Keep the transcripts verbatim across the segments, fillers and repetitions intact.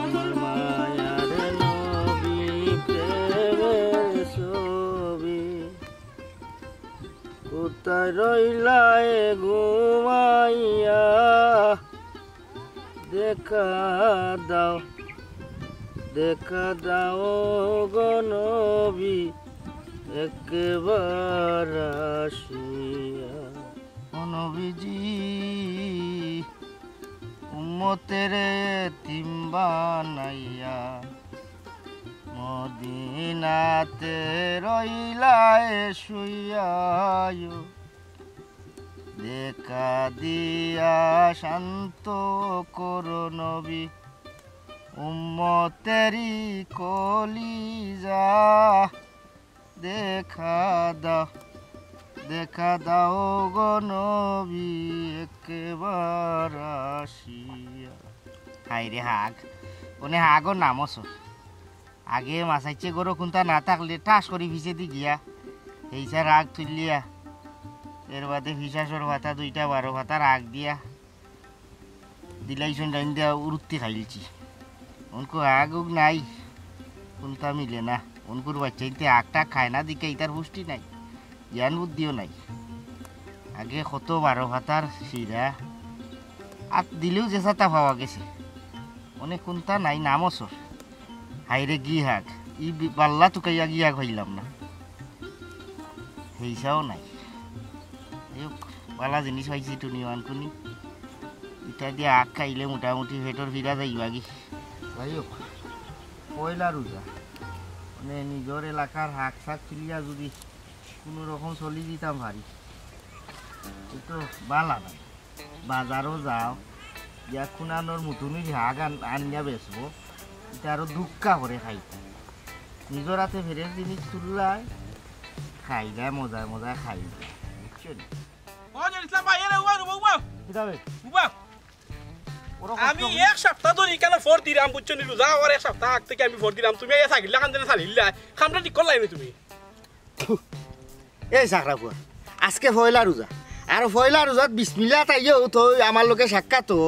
আমার মায়ার নবী প্রেমের ছবি, কোথায় রইলায় ঘুমাইয়া? দেখা দাও, দেখা দাও গো নবী, একবার আসিয়া। ও নবীজি, উম্মতের এতিম বানাইয়া মদিনাতে রইলায় শুইয়া। দেখা দিয়া শান্ত করো নবী উম্মতেরি কলিজা। দেখা দাও, দেখা দাও গো নবী একবার আসিয়া। হায় রে হাগ, অনে হাগর নামও চোর। আগে মাছাইছে গরু কুন্তা না থাকলে ঠাস করি ফিছেদি গিয়া হেইসা রাগ তুলিয়া, এর বাদে ফিসাসর ফাতা দুইটা বারো ফাতা রাগ দিয়া দিলাইছন ডাইন দিয়া উরুত্তি খাইলছি। অনকু আগ উগ নাই, কুন্তা মিলে না। অনকুর বাইচ্চাইন্তে আগ টাগ খায় না দিকে ইতার পুষ্টি নাই, জ্ঞান বুদ্ধিও নাই। আগে কত বারো ফাতার শিরা, আত দিলেও যে সাতা পাওয়া গেছে, অনে কুন্তা নাই নামও চোর। হায়রে গি হাগ, ই বি-, বাল্লা তুকাইয়া গি হাগ হইলাম না, হেইসাও নাই। যাই হোক, বালা জিনিস পাইছি টুনি মানকুনি। ইটা দিয়া আগ খাইলে মোটামুটি পেটর ফিরা যাইবাগি। যাই হোক, পয়লা রোজা, মানে নিজর এলাকার হাগ সাগ তুলিয়া যদি কুনু রকম চলি দিতাম পারি, তে তো বালা নায়। বাজারো যাও, গিয়া কুনানোর মুতুনির হাগ আন-, আনিয়া বেচবো, ইটা আরো দুক্কা করে খাইতাম। নিজর আতে ফেরের জিনিস তুললায়, খাইলায় মজায় মজায় খাইলায়, বুঝছো নি? ও জের ইসলাম ভাই, এরে উবা, উবা, উবা। কিতা বে? উবা। ওরকম আমি কষ্ট এক সপ্তাহ ধরি ইখানো ফর দিরাম, বুঝছো নি? রোজা অওয়ার এক সপ্তাহ আগ থাকি আমি ফর দিরাম, তুমি এই ছাগিল্লা কান দেনা ছাড়িল্লা, কামটা ঠিক করলায় নি তুমি? এই চাকরা ফুয়া, আজকে পয়লা রোজা, আর পয়লা রোজাত বিসমিল্লা তাইও তো আমার লগে সাক্ষাৎ তো,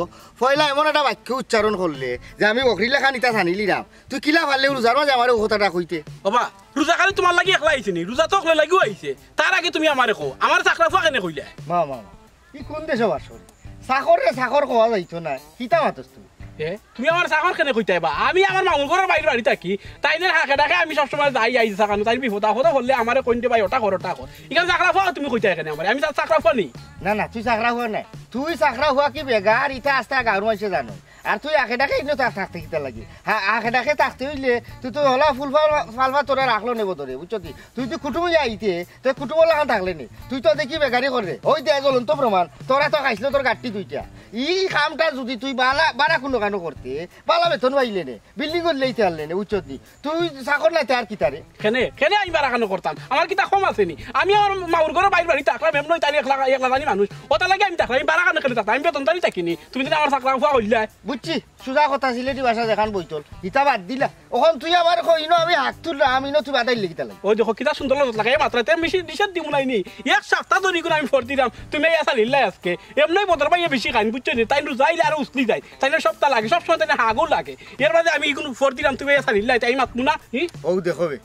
পয়লা এমন একটা বাক্য উচ্চারণ করলে যে আমি বকরির লাখান ইতা ছানিলিরাম, তুই কিলা পারলে রোজার মাঝে আমারে ও কথাটা কইতে? ওবা, রোজা খালি তুমার লাগি একলা আইছে নি? রোজা তো অকলর লাগিও আইছে। তার আগে তুমি আমারে কও, আমার চাকরা ফুয়া কেনে কইলা? মা, মা, মা, ই কুন দেশো বাস করি? চাকররে চাকর কওয়া যাইতো না, কিতা মাতস তুই? এ, তুমি আমার চাকর কেনে কইতায় বা? আমি আমার মামুর ঘরর বাইর বাড়ি থাকি, তাইনর হাকে ডাকে আমি সবসময় যাই আই চাকানো, তাইন বিপদ আপদ পড়লে আমারে কইন দে ভাই, ওটা কর, ওটা কর। ইখান চাকরা ফুয়া তুমি কইতায় কেনে আমারে? আমি চা-, চাকরা ফুয়া নি? না, না, তুই চাকরা ফুয়া নায়। তুই চাকরা ফুয়া কি বেগার, ইতা আস্তা গাঁওর মানষে জানো। আর তুই আখে ডাকে ইনো থাক-, থাকতে কিতা লাগি? হা, আখে ডাকে থাকতে অইলে তুই তো হলা ফুল ফাল-, ফালফা তোরা রাখলো নেবো তোরে, বুঝছো কি? তুই তো কুটুম অইয়া আইতে, তুই কুটুমর লাখান থাকলে নি। তুই তো দেখি বেগারি করে। ওই দে জ্বলন্ত প্রমাণ, তোরা তো খাইছিল তোর গাট্টি দুইটা। ই কামটা যদি তুই বালা, বারা কুনু কানো করতে, বালা বেতন পাইলে নে, বিল্ডিং করলে ইতে পারলে নে, বুঝছত নি? তুই চাকর নাইতে আর কিতা রে? কেনে, কেনে আমি বারা কানো করতাম? আমার কিতা কম আছে নি? আমি আমার মামুর ঘরর বাইর বাড়ি থাকলাম, এমনই তাইন একলা, একলা জানি মানুষ। ওটার লাগি আমি থাকলাম, আমি বারা কানো কেনে থাকতাম? আমি বেতনদারি থাকি নি। তুমি যদি আমার চাকরা ফুয়া কইলায়। বুঝছি, সুজা কথা সিলেটি ভাষা যেখান বইতল, ইতা বাদ দিলা। অখন তুই আবার কই, ইনো আমি হাত তুললাম, ইনো তুই বাদাইলে কিতা লাগি? ওই দেখো, কিতা সুন্দর লজত লাগে, এই মাত্রাতে আমি সে নিষেধ দিমু নাই নি। এক সপ্তাহ ধরি ইগুন আমি ফর দিরাম, তুমি এই আছা লিল্লাই আজকে। এমনই বদর ভাইয়ে বেশি খাইন, বুঝছো নি? তাইন রোজা আইলে আরো উসলি যায়। তাইন সপ্তাহ লাগে, সব সময় তাইন হাগও লাগে। এর মাঝে আমি ইগুন ফর দিরাম, তুমি এই আছা লিল্লাই, তাই মাতমু না, হি? ও দেখো বে,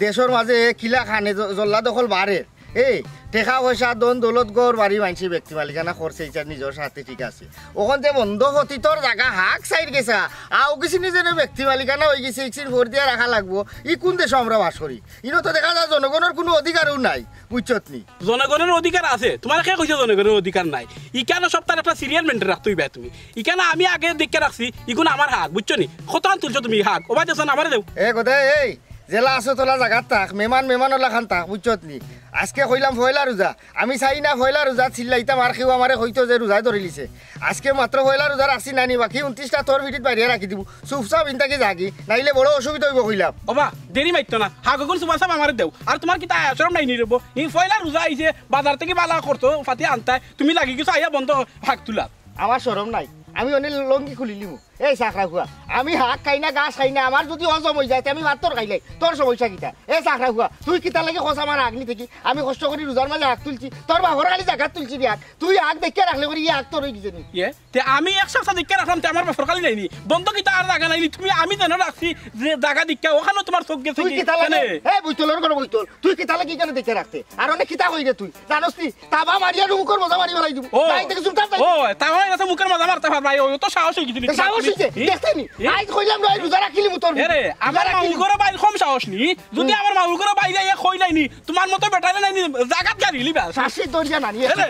দেশর মাঝে কিলা খানে জ-, জল্লা দখল বাড়ে। এই, টেকা পয়সা, ধন দৌলত, ঘর বাড়ি মানষে ব্যক্তি মালিকানা করছে, ইটা নিজর স্বার্থে ঠিক আছে। অখন যে বন্ধ হতি তোর জাগা হাক সাইড গেছা, আও কিছু নিজে ব্যক্তি মালিকানা অই গেছে, ইকসির ফর দিয়া রাখা লাগবো। ই কুন দেশো আমরা বাস করি? ইনো তো দেখা যায় জনগণর কুনু অধিকারও নাই, বুঝছত নি? জনগণর অধিকার আছে, তুমারে কে কইছে জনগণর অধিকার নাই? ইখানো সপ্তাহর একটা serial maintain রাখতে অইবা তুমি। ইখানো আমি আগে দেখিয়া রাখছি, ইগুন আমার হাক, বুঝছো নি? কতখান তুলছো তুমি হাক? ওবা দেছো না, আমারে দেও। এ গদে, এই, যেলা আছো তোলা জাগাত থাক, মেমান মেমানর লাখান থাক, বুঝছত নি? আজকে কইলাম পয়লা রোজা, আমি চাই না পয়লা রোজাত চিল্লাইতাম আর কেউ আমারে কইতো যে রোজায় ধরিলিছে। আজকে মাত্র পয়লা রোজা রাখছি নানি, বাকি ঊনত্রিশটা তোর পিঠিত বাড়িয়া রাখি দিমু। চুপচাপ ইন থাকি যাগি, নাইলে বড় অসুবিধা অইবো কইলাম। ওবা, দেরি মাইতো না, হাগগুন চুপচাপ আমারে দেও। আর তুমার কিতা আয়া শরম নাই নি রেবো? ই পয়লা রোজা আইছে, বাজার থাকি বালা খরচ পাতি আনতায়, তুমি লাগি গেছো আইয়া বন্ধ হাক তুলাত। আমার শরম নাই, আমি অনে লঙ্গি খুলিলিমু। এই চাকরা ফুয়া, আমি হাগ খাই না, ঘাস খাই না, আমার যুদি হজম অইযায়, তে আমি ভাত খাইলাই, তোর সমস্যা কিতা? এ চাকরা ফুয়া, তুই কিতার লাগি কছ আমার হাগ নি থাকি? আমি কষ্ট করি রোজার মাঝে হাগ তুলছি, তোর বাপর খালি জাগাত তুলছি রে হাগ। তুই হাগ দেখিয়া রাখলে করি, ই হাগ তোর অইগেছে নি? ইয়ে, তে আমি এক সপ্তাহ দেখিয়া রাখলাম, তে আমার বাপর খালি যায়নি। বন্ধ কিতা আর জাগা নাইনি? তুমি আমি যেন রাখছি যে জাগা দেখিয়া, অখানো তুমার চউখ গেছে তুই নি? কিতার লাগি? কেনে? এ বইতলর ঘরো বইতল, তুই কিতার লাগি ইখানো দেখিয়া রাখতে? আর অনে কিতা কইরে তুই? জানোস নি? তাবা মারিয়া মুখর মজা মারি ফালাই দিমু। ও, যাই দেখি চুপচাপ যাই। ও, তাবা মারিয়া মুখর মজা মারতা পারবা, ও তো সাহস অইগেছে নি? সাহস অইছে, ই? দেখতে নি? ই? আইজ কইলাম না, রোজা রাখিলিমু তোর। এরে, আমার মামুর ঘরো বাইর কম সাহস নি? যুদি ই? আমার মামুর ঘরো বাইর আইয়া কইলাই নি, তুমার মতো বেটারে নাইনি, জাগাত গাড়ি লিবা। শাসি দরিয়া নানি, এরে,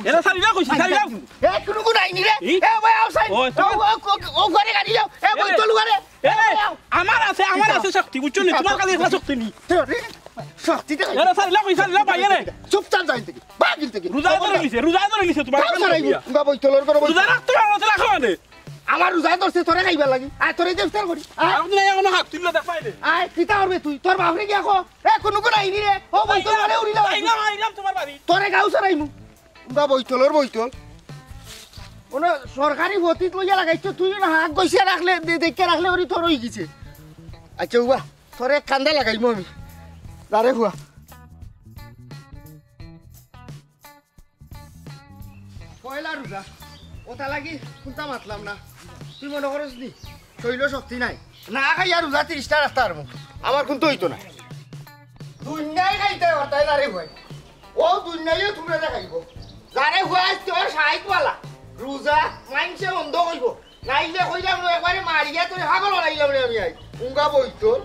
এরে, সারিলা কইছি, সারিলা। এ, কুনু গুণ আইনি রে। ই? এ, ভাই, আও সাইড। ও, তুমি ও, ও, ও, ও, ঘরে গাড়ি যাও। এ, এরে, বইতল ঘরে। এ, এরে, ভাই, আও। আমার আছে, আমার আছে শক্তি, বুঝছো নি? তুমার কাছে ইতা শক্তি নি। তোর রে, শক্তি দে। এরে, সারিলা কই, সারিলা ভাই, এরে। চুপচাপ যাই থাকি। বাগিল থাকি। রোজা ধরে নিছে, রোজা ধরে নিছে তুমার। বাবা বইতলর ঘরো বইতল। রোজা রাখতে পারো না, রাখো মানে। আমার রোজা ধরছে তোরে খাইবার লাগি। আয়, তোরে ইফতার করি। আয়। আর তুমি এখনো হাগ তুললে দেখ পাইলে। আয়, কিতা করবে তুই? তোর বাপরে গিয়া কো। এ, কুনু গুণ আইনি রে। ও বইতল ঘরে উড়িলা। আইলাম, আইলাম তুমার বাড়ি। তোরে গাউ সারাইমু। উবা বইতলর বইতল। অনো সরকারি ফতিত লইয়া লাগাইছো, তুই অনো হাগ গছিয়া রাখলে, দে-, দেখিয়া রাখলে ওরি তোর অইগেছে। আচ্ছা, উবা, তোরে এক কান্দা লাগাইমু আমি। দাঁড়ে হুয়া। পয়লা রোজা, ওটা লাগি কুন্তা মাতলাম না। তুই মনো করস নি? শরীলো শক্তি নাই। না খাইয়া রোজা তিরিশটা রাখতা পারমু। আমার কুন্তা অইতো না। দুনিয়ায় খাইতে পারতায় না রে ভাই। ও দুনিয়ায়ও তুমরারে খাইবো। যারে হুয়া আইজ তোর সাইত বালা। রোজা মাইনষে বন্ধ কইবো। নাইলে কইলাম না একবারে মারিয়া তোরে পাগল বানাইলাম রে আমি আইজ। উঙ্গা বইতল।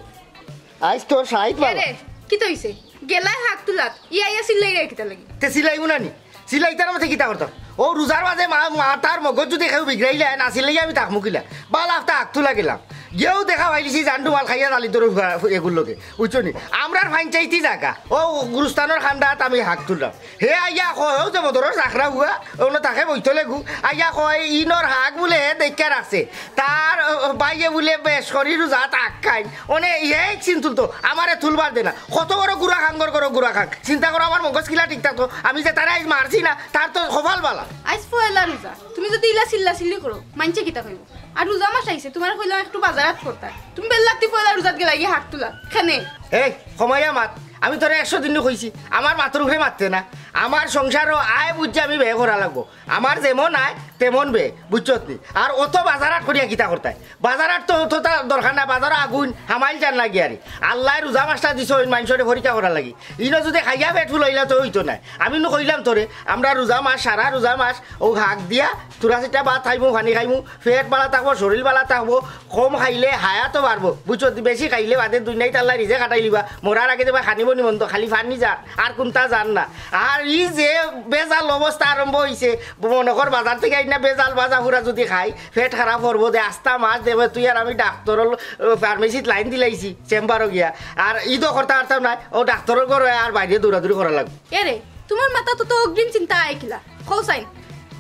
আইজ তোর সাইত বালা। এরে, কিতা অইছে? গেলায় হাগ তুলাত, ইয়া ইয়া চিল্লাইরে কিতা লাগি? তে চিল্লাইমু না নি? চিল্লাইতার মাঝে কিতা করতাম? ও রোজার মাঝে মা, মাথার মগজ যুদি কেউ বিগড়াইলায়, না চিল্লাইয়া আমি থাকমু কিলা? বালা একটা হাগ তুলা গেলাম। গিয়াউ দেখা পাইলিছি জান্ডু মাল খাইয়া জালি ধরে ফুয়া, এগুর লগে। বুঝছো নি? আমরার পঞ্চায়েতি জাগা। ও গুরুস্থানর কান্দাত আমি হাগ তুললাম। হে আইয়া কয়, "ও যে বদরর চাকরা হুয়া, অনো থাকে বইতলে গু।" আইয়া কয়, "ইনর হাগ বুলে হে দেখিয়া রাখছে। তার, ও, ও, ভাইয়ে বুলে বেশ করি রোজাত হাগ খাইন।" অনে ইহে এক চিন তুলতো, আমারে তুলবার দে না। কত বড় গুড়া খাঙ্গর করো গুড়া খাং। চিন্তা করো আমার মগজ কিলা ঠিক থাকতো। আমি যে তারে আইজ মারছি না, তার তো কপাল বালা। আইজ পয়লা রোজা, তুমি যুদি ইলা চিল্লা চিল্লি করো, মাইনষে কিতা কইবো? আর রোজা মাস আইছে, তুমারে কইলাম একটু বাজারাত করতায়। তুমি বেল্লাতি পয়লা রোজাত গেলায় গিয়া হাগ তুলাত। কেনে? এই, কমাইয়া মাত। আমি তোরে একশো দিন কইছি, আমার মাতর উপরে মাততে না। আমার সংসারও আয় বুঝে আমি ব্যয় করা লাগবো। আমার যেমন আয়, তেমন ব্যয়, বুঝছত নি? আর অত বাজারাত করিয়া কিতা করতায়? বাজারাত তো অততা দরকার না, বাজারো আগুইন, হামাইল যার লাগি আরি। আল্লায় রোজা মাসটা দিছইন, মাইনষরে পরীক্ষা করার লাগি। ইনো যুদি খাইয়া পেট ফুল অইলা তো অইতো নায়। আমি নু কইলাম তোরে, আমরা রোজা মাস, সারা রোজা মাস, অউ হাগ দিয়া, থুড়া ছিটা ভাত খাইমু, পানি খাইমু, পেট বালা থাকবো, শরীল বালা থাকবো, কম খাইলে হায়াতও বাড়বো। বুঝছো? বেশি খাইলে বাদে দুনিয়াত আল্লায় রিজেক কাটাইলিবা, মরার আগে যেবা খানিবো নিমন্ত, খালি পানি যার, আর কুন্তা যার না। আর ই যে বেজাল অবস্থা আরম্ভ অইছে, মনো কর বাজার থাকি আইনা বেজাল ভাজা ফুরা যুদি খাই, পেট খারাপ করবো দে, আস্তা মাস দেবে। তুই আর আমি ডাক্তরর, আহ, ফার্মেসিত লাইন দিলাইছি, চেম্বারো গিয়া। আর ইদো করতা পারতাম নায়, অউ ডাক্তরর ঘরো আর বাইরে দৌড়াদৌড়ি করা লাগবো। এরে, তুমার মাথাত তো অগ্রিম চিন্তা আয় কিলা? কও চাইন।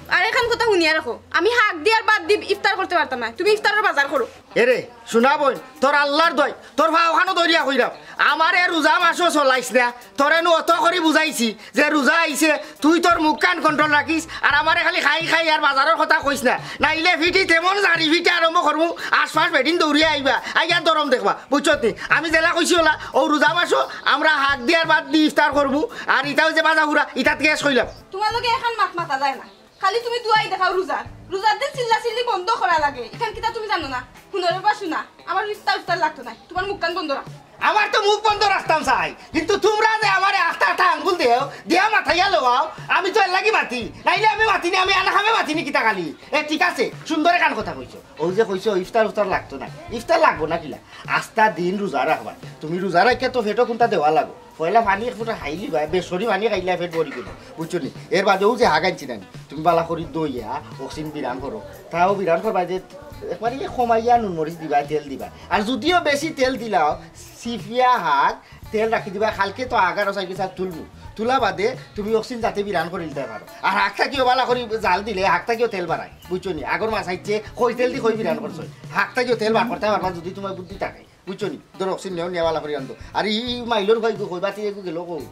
আর এখান কথা হুনিয়া রাখো, আমি হাগ দি আর ভাত দি ইফতার করতে পারতাম নায়। তুমি ইফতারর বাজার করো। এরে, শুনা বইন, তোর আল্লার দোয়াই, তোর পাও খানো ধরিয়া কইরাম, আমারে রোজা মাসও চলাইস না। তোরে নু অত করি বুঝাইছি যে রোজা আইছে, তুই তোর মুখ কান control রাখিস, আর আমারে খালি খাই খাই আর বাজারর কথা কইস না, নাইলে ফিটি তেমন জারি ফিটি আরম্ভ করমু, আশপাশ বেটিন দৌড়িয়া আইবা, আইয়া দরম দেখবা, বুঝছত নি? আমি যেলা কইছি অলা, অউ রোজা মাসও আমরা হাগ দি আর ভাত দি ইফতার করমু, আর ইতাও যে ভাজা ফুরা, ইতাত গ্যাস কইলাম। তুমার লগে এখান মাত মাতা যায় না। খালি তুমি দুয়াই দেখাও রোজার। রোজার দিন চিল্লা চিল্লি বন্ধ করা লাগে। ইখান কিতা তুমি জানো না? হুনো রে বা শুনা, আমার ইফতার উফতার লাগতো নায়। তুমার মুখ কান বন্ধ রাখো। আমার তো মুখ বন্ধ রাখতাম চাই, কিন্তু তুমরা যে আমারে আস্তা আস্তা আঙ্গুল দেও, দিয়া মাথাইয়া লওয়াও, আমি তো এর লাগি মাতি। নাইলে আমি মাতি নি, আমি আনা খামে মাতি নি কিতা খালি। এ, ঠিক আছে, সুন্দর এখান কথা কইছো। অউ যে কইছো ইফতার উফতার লাগতো নায়, ইফতার লাগবো না কিলা? আস্তা দিন রোজা রাখবা। তুমি রোজা রাখিয়া তো পেটো কুন্তা দেওয়া লাগবো। পয়লা পানি এক ফুটা খাইলিবায়, বেশ করি পানি খাইলে পেট ভরি গেল, বুঝছো নি? এর বাদে অউ যে হাগ আনছি না নি, তুমি বালা করি দইয়া অক্সিন বিরান করো, তাও বিরান করবায় যে একবারে কমাইয়া নুন মরিচ দিবায়, তেল দিবায়। আর যুদিও বেশি তেল দিলাও, সিফিয়া হাগ, তেল রাখি দিবায়, কালকে তো আগার ওসাই গেছে তুলমু, তুলা বাদে তুমি অক্সিন যাতে বিরান করি দিতে পারো। আর হাগ থাকিও বালা করি জাল দিলে হাগ থাকিও তেল বাড়ায়, বুঝছো নি? আগর মাছ আইছে, কই তেল দি কই বিরান করছো, হাগ থাকিও তেল বার করতে পারবা যুদি তুমার বুদ্ধি থাকে। বুঝছো নি? ধরো, অক্সিন নেও, নিয়া বালা করি আনতো। আর ই, ই মাইলর ভাই কই, বাতি এগু গেল কই?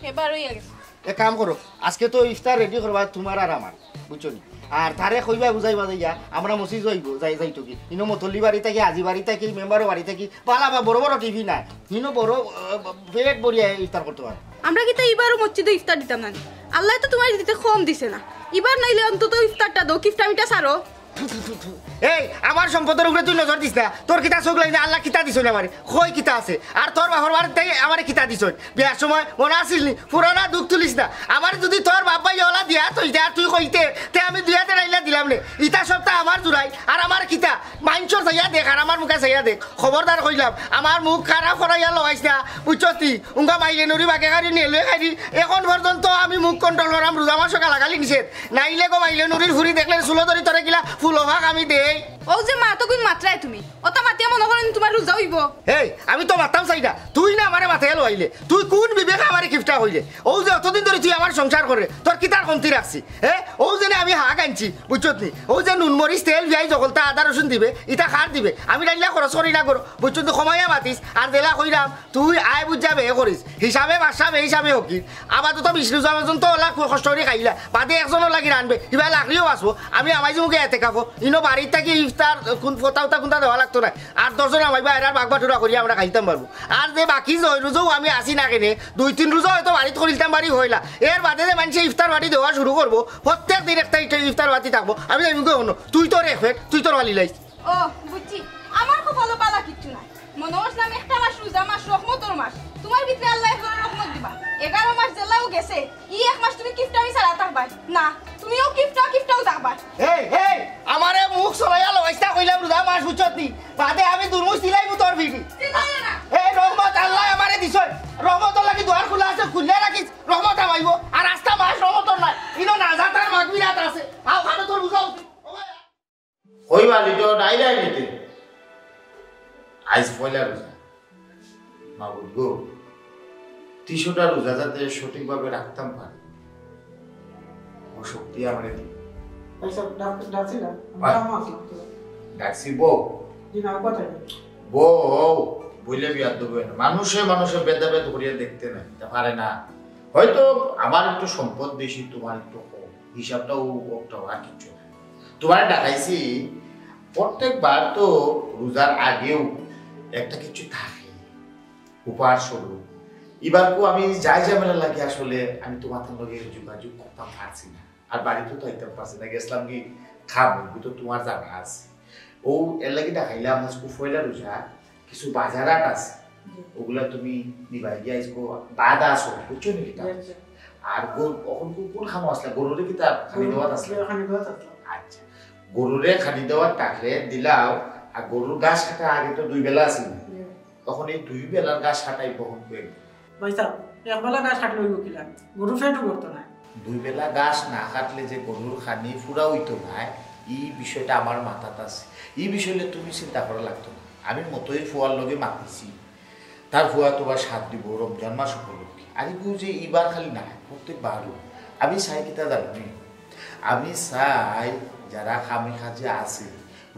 এবার অইয়া গেছে। এক কাম করো, আজকে তো ইফতার রেডি করবা তুমার আর আমার, বুঝছো নি? আর তারে কইবা বুঝাইবা যাইয়া, আমরা মসজিদ যাইবো, যাই, যাইতো কি? ইনো মতল্লি বাড়ি থাকি, হাজি বাড়ি থাকি, মেম্বারর বাড়ি থাকি, বালা বা বড় বড় টিভি নাই। ইনো বড়, আহ, পেট ভরিয়া ইফতার করতে পারে। আমরা কিতা ইবারও মসজিদো ইফতার দিতাম না নি? আল্লায় তো তুমার দিতে কম দিছে না। ইবার নাইলে অন্তত ইফতারটা দেও, কিফটা মিটা ছাড়ো। থু, থু, থু, থু। এই, আমার সম্পদর উপরে তুই নজর দিস না। তোর কিতা চোখ লাগে না? আল্লায় কিতা দিছইন আমারে? কই কিতা আছে? আর তোর বাপর বাড়িত আমারে কিতা দিছইন? বিয়ার সময় মনো আছিল নি? পুরানা দুখ তুলিস না। আমারে যুদি তোর বাপ ভাই অলা দিয়া থইতে আর তুই কইতে, তে আমি দুই আতে রাইলা দিলাম নে। ইতা সবতা আমার জুড়াই, আর আমার কিতা? মাইনষর চাইয়া দেখ, আর আমার মুখে চাইয়া দেখ। খবরদার কইলাম, আমার মুখ খারাপ করাইয়া লওয়াইস না, বুঝছস নি? উঙ্গা মাইলে নুরি বাগে গাড়ি নিয়ে লয়ে গাড়ি। এখন পর্যন্ত আমি মুখ control করাম, রোজা মাসো গালাগালি নিষেধ। নাইলে গো মাইলে নুরির ফুরি দেখলে চুলো ধরি তোরে কিলা ফুলো ফাঁক আমি দেই। অউ যে মাতগুইন মাতরায় তুমি, অতা মাতিয়া মনো করো নি তুমার রোজা অইবো? এই, আমি তো মাততাম চাই না, তুই না আমারে মাথায় লইলে, তুই কোন বিবেকে আমারে কিফটা কইলে? অউ যে অতদিন ধরি তুই আমার সংসার করে, তোর কিতার কমতি রাখছি? হে, অউ যে না আমি হাগ আনছি, বুঝছত নি? অউ যে নুন মরিচ তেল পিয়াইজ হকলতা আদা রসুন দিবে, ইতা কার দিবে? আমি রাইলা খরচ করি না করো, বুঝছত নি? কমাইয়া মাতিস, আর যেলা কইরাম, তুই আয় বুঝা বে করিস, হিসাবে বাদশা বে হিসাবে ফকির। আপাতত বিশ রোজা পর্যন্ত অলা কষ্ট করি খাইলা, বাদে একজনর লাগি রানবে, ইবা লাকড়িও বাঁচবো। আমি আমাইজি মুখে এতে খাবো, ইনো বাড়িত থাকি ইফতার কোন ফতা উতা কোনটা দেওয়া লাগতো না। আট দশজন আমাইবা, এরার বাগ বাটুরা করি আমরা খাইতাম পারবো। আর যে বাকি ছয় রোজাও আমি আসি না কেনে, দুই তিন রোজা হয়তো বাড়িত করিলতাম পারি হইলা। এর বাদে যে মানষে ইফতার পার্টি দেওয়া শুরু করবো, প্রত্যেক দিন একটা ইফতার পার্টি থাকবো। আমি যাইমু গো অনো, তুই তোর এক পেট, তুই তোর বালি লাইস। ও, বুঝছি। আমার কপালো বালা কিচ্ছু নাই। মনো করছিলাম একটা মাস রোজা মাস, রহমতর মাস। তুমার ভিতরে আল্লায় একজনর রহমত দিবা। এগারো মাস যেলাও গেছে, ই এক মাস তুমি কিফটামি ছাড়া থাকবায় না। তুমিও কিফটা, কিফটাও থাকবায়। এই, এই, আমারে মুখ চলাইয়া লইস্তা কইলাম রোজা মাস বুঝছত নি? বাদে আমি দুরমুজ দিলাইমু তোর ভিড়ি। চিল্লাইও না। এই রহমত আল্লায় আমারে দিছইন। রহমতর লাগি দুয়ার খোলা আছে, খুলিয়া রাখিস। রহমত আমাইবো। আর আস্তা মাস রহমতর নাই। ইনো নাজাত আর মাগফিরাত আছে। আও, খানো তোর বুঝা উচিত। ও ভাই। কইবা লিটন, আইলাই নিতে। আইজ পয়লা রোজা। মাবুদ গো, তিশোটা রোজা যাতে সঠিকভাবে রাখতাম পারি, ও শক্তি আমারে দিও। ভাই সাহেব, ডাক-, ডাকছিলা? আমি ভাই। কামো আছি, তো। ডাকছি বউ। জি না, কোথায়? বউ, বইলে বিয়ার দেবো না। মানুষে মানুষে ভেদাভেদ করিয়া দেখতে নাই, তা পারে না। হয়তো আমার একটু সম্পদ বেশি, তোমার একটু কম, হিসাবটা ও একটা আর কিচ্ছু না। তোমার ডাকাইছি, প্রত্যেকবার তো রোজার আগেও একটা কিছু থাকে, উপহার স্বরূপ। এবার কো আমি যাই ঝামেলা লাগে আসলে আমি তোমার লগে যোগাযোগ করতাম পারছি না, আর বাড়িতে তো আইতাম পারছি না, গেছিলাম কি খাম, ওগুলো তো তোমার জানা আছে। ও এর লাগি ডাকাইলাম, আজকে পয়লা রোজা, কিছু বাজার হাট আছে, জি। ওগুলা তুমি নিবাই গিয়া আইজকো বাদ আসো, বুঝছো নি কিতা? জি, জি। আর গরু, অখন কো-, কোন খানো আসলে? গরুরে কিতা খানি দেওয়াত আসলে? খানি দেওয়াত আসলে। আচ্ছা, গরুরে খানি দেওয়াত থাকলে দিলাও, আর গরুর ঘাস কাটা আগে তো দুই বেলা আছিল। জি। তখন এই দুই বেলার ঘাস কাটাই বহন করে। ভাই সাহেব, এক বেলা ঘাস কাটলে অইবো কিলা? গরু পেটও ভরতো না। দুই বেলা ঘাস না কাটলে যে গরুর খানি পুরা অইতো নায়, ই বিষয়টা আমার মাথাত আছে। ই বিষয়ে তুমি চিন্তা করা লাগতো না। আমি মতই ফুয়ার লগে মাতিছি। তার ফুয়া তো বা সাথ দিব রমজান মাস উপলক্ষে। আর ইগু যে ইবার খালি না, প্রত্যেকবারও। আমি চাই কিতা জানো নি? আমি চাই যারা কামে কাজে আছে,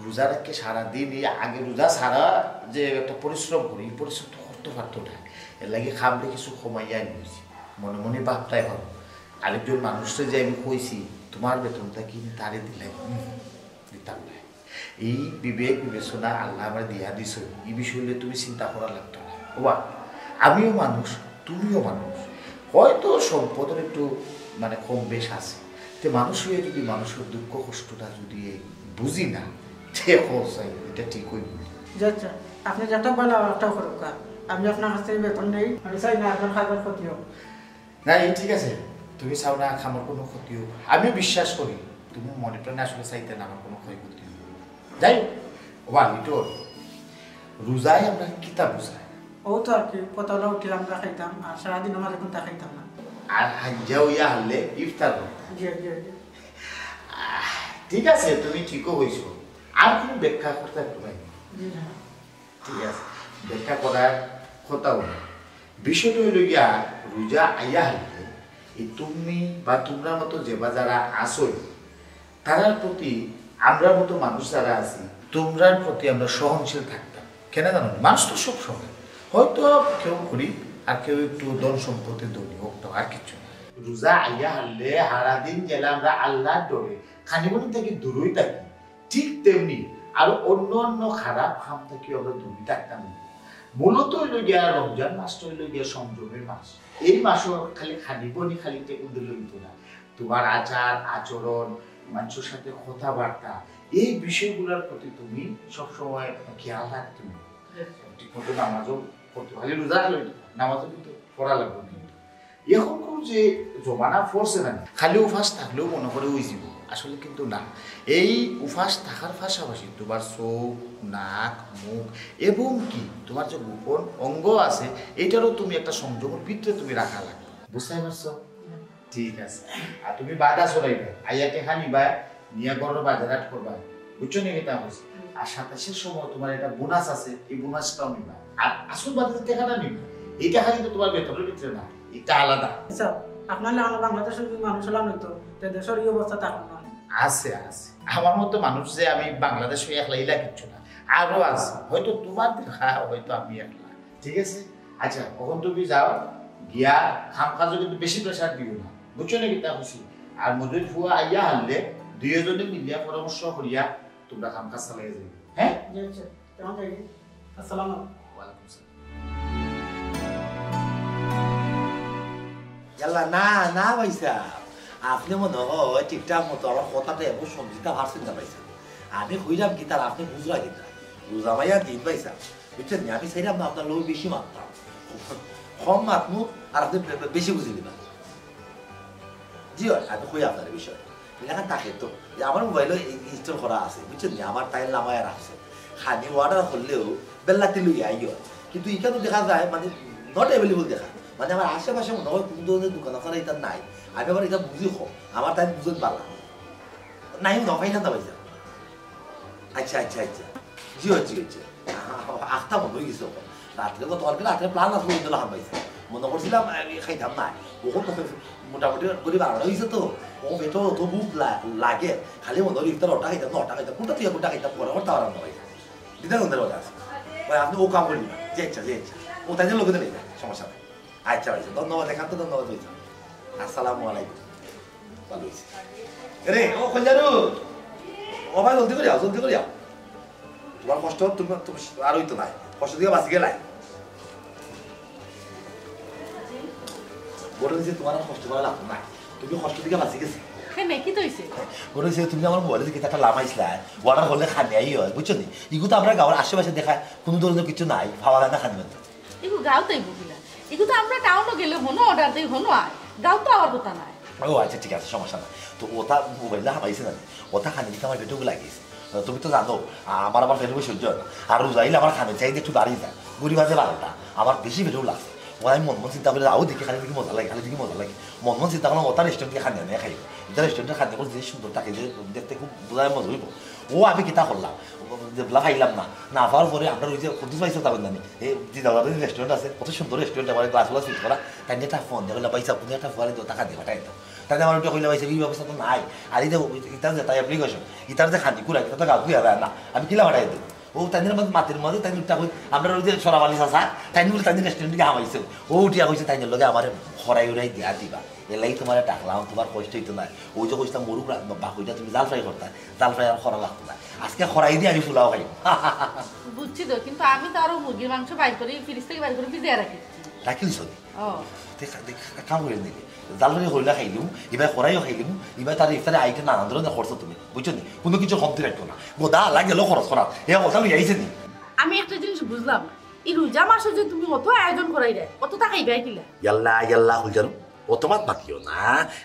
রোজা রাখে সারাদিন, এই আগে রোজা ছাড়া যে একটা পরিশ্রম করি, এই পরিশ্রম তো করতে পারতো না। এর লাগি কামটা কিছু কমাইয়া আনছি। মনে মনে ভাবতাই ভাবো, আরেকজন মানুষরে যে আমি কইছি, তোমার বেতনটা কি তারে দিলাই? হুম, দিতাম না। এই বিবেক বিবেচনা আল্লায় আমারে দিয়া দিছইন, এই বিষয় লইয়া তুমি চিন্তা করা লাগতো না। ওবা, আমিও মানুষ, তুমিও মানুষ, হয়তো সম্পদের একটু মানে কম বেশ আছে, তে মানুষ হইয়া যদি মানুষের দুঃখ কষ্টটা যদি বুঝি না, তে কও চাই, এটা ঠিক অইবো নি? জি আচ্ছা, আপনে যেটা বলেন ওটাও করুক। আমি আপনার কাছ থেকে বেতন নেই, আমি চাই না আপনার কাজের ক্ষতি হোক। না, এই ঠিক আছে, তুমি চাও না আমার কোনো ক্ষতি হোক, আমিও বিশ্বাস করি তুমি মনে প্রাণে আসলে চাইতে না আমার কোনো ক্ষয়ক্ষতি হোক। যাই হোক, ওবা লিটন, রোজায় আমরা কিতা বুঝাই? ও তো আর কি, পয়লা উঠি আমরা খাইতাম, আর সারাদিন আমার এখন তা খাইতাম না। আর হাইঞ্জা অইয়া হারলে ইফতার করতাম। জি, জি, জি। আহ, ঠিক আছে, তুমি ঠিকও কইছো। আর কোনো ব্যাখ্যা করতে একটু নাই। জি না। ঠিক আছে, ব্যাখ্যা করার কথাও নাই। বিষয়টা অইল গিয়া, রোজা আইয়া হারলে এই তুমি বা তোমরার মতো যে বা যারা আছো, তারার প্রতি, আমরার মতো মানুষ যারা আছি, তোমরার প্রতি আমরা সহনশীল থাকতাম। কেন জানো নি? মানুষ তো সব সময় হয়তো কেউ গরিব আর কেউ একটু ধন সম্পদে ধনী, অউ তো আর কিচ্ছু না। রোজা আইয়া হারলে হারাদিন গেলে আমরা আল্লাহর ডরে খানিবনি থাকি দূরই থাকি, ঠিক তেমনি আরো অন্য অন্য খারাপ কাম থাকিও আমরা দূরই থাকতাম। মূলত অইল গিয়া রমজান মাসটা অইল গিয়া সংযমের মাস। এই মাসও খালি খানিবনি খালি তে উদ্দেশ্য হইতো না, তোমার আচার আচরণ, মানুষের সাথে কথাবার্তা, এই বিষয়গুলোর প্রতি তুমি সবসময় খেয়াল রাখতে হবে। ঠিক মতো নামাজও পড়তে, খালি রোজা রাখলে হইতো না, নামাজও কিন্তু পড়া লাগবে কিন্তু। এখন কোন যে জমানা পড়ছে না, খালি উপাস থাকলেও মনে করে ওই জীবন, আসলে কিন্তু না। এই উপাস থাকার পাশাপাশি তোমার চোখ, নাক, মুখ এবং কি তোমার যে গোপন অঙ্গ আছে, এইটারও তুমি একটা সংযমের ভিতরে তুমি রাখা লাগবে। বুঝতে পারছো? ঠিক আছে। আর তুমি বাজার চড়াইবে, আইয়া টেকা নিবা, নিয়া ঘরর বাজার হাট করবা। বুঝছো নি কিতা কইছি? আর সাতাইশের সময় তোমার একটা বোনাস আছে, এই বোনাসটাও নিবা। আর আসল বাজারে টেকাটা নিবা, এই টেকা কিন্তু তোমার বেতনের ভিতরে না, এটা আলাদা। আচ্ছা, আপনার লাগানো বাংলাদেশের যদি মানুষ হলাম হইতো, তে দেশের এই অবস্থা থাকলো না। আছে, আছে। আমার মতো মানুষ যে আমি বাংলাদেশে একলা, ইলা কিচ্ছু না, আরো আছে। হয়তো তোমার দেখা, হয়তো আমি একলা। ঠিক আছে? আচ্ছা, এখন তুমি যাও, গিয়া কাম কাজও কিন্তু বেশি প্রেশার দিও না, বুঝছো নি কিতা কইছি? আর মজুর ফুয়া আইয়া হারলে দুইজনে মিলিয়া পরামর্শ করিয়া তোমরা কাম কাজ চালাই যাবে। হ্যাঁ? জি, আচ্ছা। কেমন থাকবে? আসসালামু আলাইকুম। ওয়ালাইকুম আসসালাম। ইয়াল্লা, না, না ভাই সাহেব, আপনি মনে হয় ঠিকঠাক মতো আমার কথাটা এখন সমঝিতা পারছেন না ভাই সাহেব। আমি কইলাম কিতা, আপনি বুঝরা কিতা? রোজা মাইয়া দিন ভাই সাহেব, বুঝছেন নি? আমি চাইলাম না আপনার লগে বেশি মাততাম, কম মাতমু, আর আপনি বে-, বে-, বেশি বুঝি নিবা। জি অয়, আমি কই আপনার বিষয়। এলাকা থাকে তো, যে আমার মোবাইলও ইনস্টল করা আছে, বুঝছেন নি? আমার তাই লামায় রাখছে। খানি অর্ডার করলেও বেল্লাতি লইয়া আইও। কিন্তু এখানে দেখা যায়, মানে, নট অ্যাভেলেবল দেখা। মানে, আমার আশেপাশে মনে হয় কোনো ধরনের দোকান আপনারা এটা নাই। আমি আবার এটা বুঝি কম, আমার তাই বুঝন বালা। নাই, না, পাইলাম না, ভাইজান। আচ্ছা, আচ্ছা, আচ্ছা। জি অয়, জি অয়, জি অয়। আ-, আ-, আখতা মনে হয়ে গেছে ওখানে। রাত্রে গতকালকে রাত্রে প্ল্যান আসলো, ওই দল হামাইছে। মনে করছিলাম, আমি খাইতাম না। ওখানে মোটামুটি করে বারোটা হয়েছে তো। ও পেটও অত ভুক লা-, লাগে। খালি মনে হয় ইফতার ওটা খাইতাম, না ওটা খাইতাম। কোনটা তুই কোনটা খাইতাম, পরে করতে পারলাম না, ভাইজান। দিদার মধ্যে ওটা আছে। ভাই, আপনি ও কাম করবি না। জি আচ্ছা, জি আচ্ছা। ও তাই জন্য লোকে নেই, সমস্যা নাই। আচ্ছা, ভাইজান, ধন্যবাদ, এখান তো ধন্যবাদ, ভাইজান। আসসালামু আলাইকুম। ভালো হয়েছে। এরে, ও কল্যাণু, ও ভাই, জলদি করে আও, জলদি করে আও। তোমার কষ্ট, তুমি, তুমি আর হইতো নাই। কষ্ট দিয়ে বাঁচি গেলাই। বড় হয়েছে, তোমার আর কষ্ট করা লাগতো না। তুমি কষ্ট থেকে বাঁচি গেছি। হ্যাঁ, নাকি তো হইছে? বড় হয়েছে, তুমি আমার মোবাইলে যে কিতা একটা লামাইছিলা, অর্ডার করলে খানি আই হয়, বুঝছো নি? ইগু তো আমরা গাঁওর আশেপাশে দেখায়, কোনো ধরনের কিছু নাই, পাওয়া যায় না খানি মাত্র। ইগু গাঁও তাই বুঝিলা। ইগু তো আমরা টাউনও গেলে হনো অর্ডার দেই, হনো আয়। গাঁও তো আওয়ার কথা নাই। ও আচ্ছা, ঠিক আছে, সমস্যা নাই। তো ওটা মোবাইলটা হামাইছে না নি? ওটা খানি দিতে আমার পেটেও লাগিয়েছে। তুমি তো জানো, আ-, আমার আবার পেটে সহ্য হয় না। আর রোজা আইলে আমার খানি চাইতে একটু বাড়ি যায়। ঘুরি বাজে বারোটা। আমার বেশি পেটেও লাগছে। ও আমি মন মন চিন্তা করে, আও দেখি খালি দেখি মজা লাগে, খালি দেখি মজা লাগে। মন মন চিন্তা করলাম, ওটা রেস্টুরেন্ট থেকে খানি আনিয়া খাইব। এটা রেস্টুরেন্টের খানি করে যে সুন্দর থাকে, যে দেখতে খুব বোঝায় মজা হইব। ও আমি কিতা করলাম? ও যে বলা খাইলাম না। না পাওয়ার পরে আমরা ওই যে কুদ্দুস ভাই সাহেব জানেন, এই যে দাদা রেস্টুরেন্ট আছে, কত সুন্দর রেস্টুরেন্ট, আমার গ্লাস গ্লাস ফিট করা। তাই নিয়ে একটা ফোন দিয়ে বললাম, "ভাই সাহেব, আপনি একটা ফোয়ারে দোতা খাতে পাঠাই দাও।" তাই আমার ওটা কইলে, "ভাই সাহেব, এই ব্যবস্থা তো নাই।" আর এই যে ইতার যে তাই অ্যাপ্লিকেশন, ইতার যে খানি কুড়া, ইতা তো গাঁও কুড়া যায় না। আমি কিলা পাঠাই দেবো? ও তাই নিয়ে মাঝে মাতের মাঝে তাই উঠা কই, আমরা ওই যে সরাবালি চাচা, তাই নিয়ে তাই রেস্টুরেন্ট থেকে হামাইছে। ও উঠিয়া কইছে, তাই নিয়ে লগে আমার খরাই উড়াই দিয়া দিবা। এলাই তোমার ডাকলাম, তোমার কষ্ট হইতো না। ওই যে কইছিলাম, মরুক রা-, বা কইটা তুমি জাল ফ্রাই করতা, জাল ফ্রাই আর করা লাগতো না। আজকে খরাই দিয়ে আমি পোলাও খাই। বুঝছি তো, কিন্তু আমি তো আরো মুরগির মাংস বাইর করি, ফ্রিজ থেকে বাইর করে ভিজিয়ে রাখি। রাখিলি সরি। ও। দেখ, দেখ, কাম করে নিবি। জাল ফ্রাই হইলে খাইলিমু, এবার খরাইও খাইলিমু, এবার তার ইফতারে আইটেম নানান ধরনের খরচ তুমি, বুঝছো নি? কোনো কিছু কমতি রাখতো না। গোদা আলা গেল খরচ করা, এ কথা লই আইছে নি? আমি একটা জিনিস বুঝলাম না, এই রোজা মাসে যে তুমি অত আয়োজন করাই রে, অত টাকা ইবাই কিলা? ইয়াল্লা, ইয়াল্লা, কইল জানো? অত মাত মাতিও না,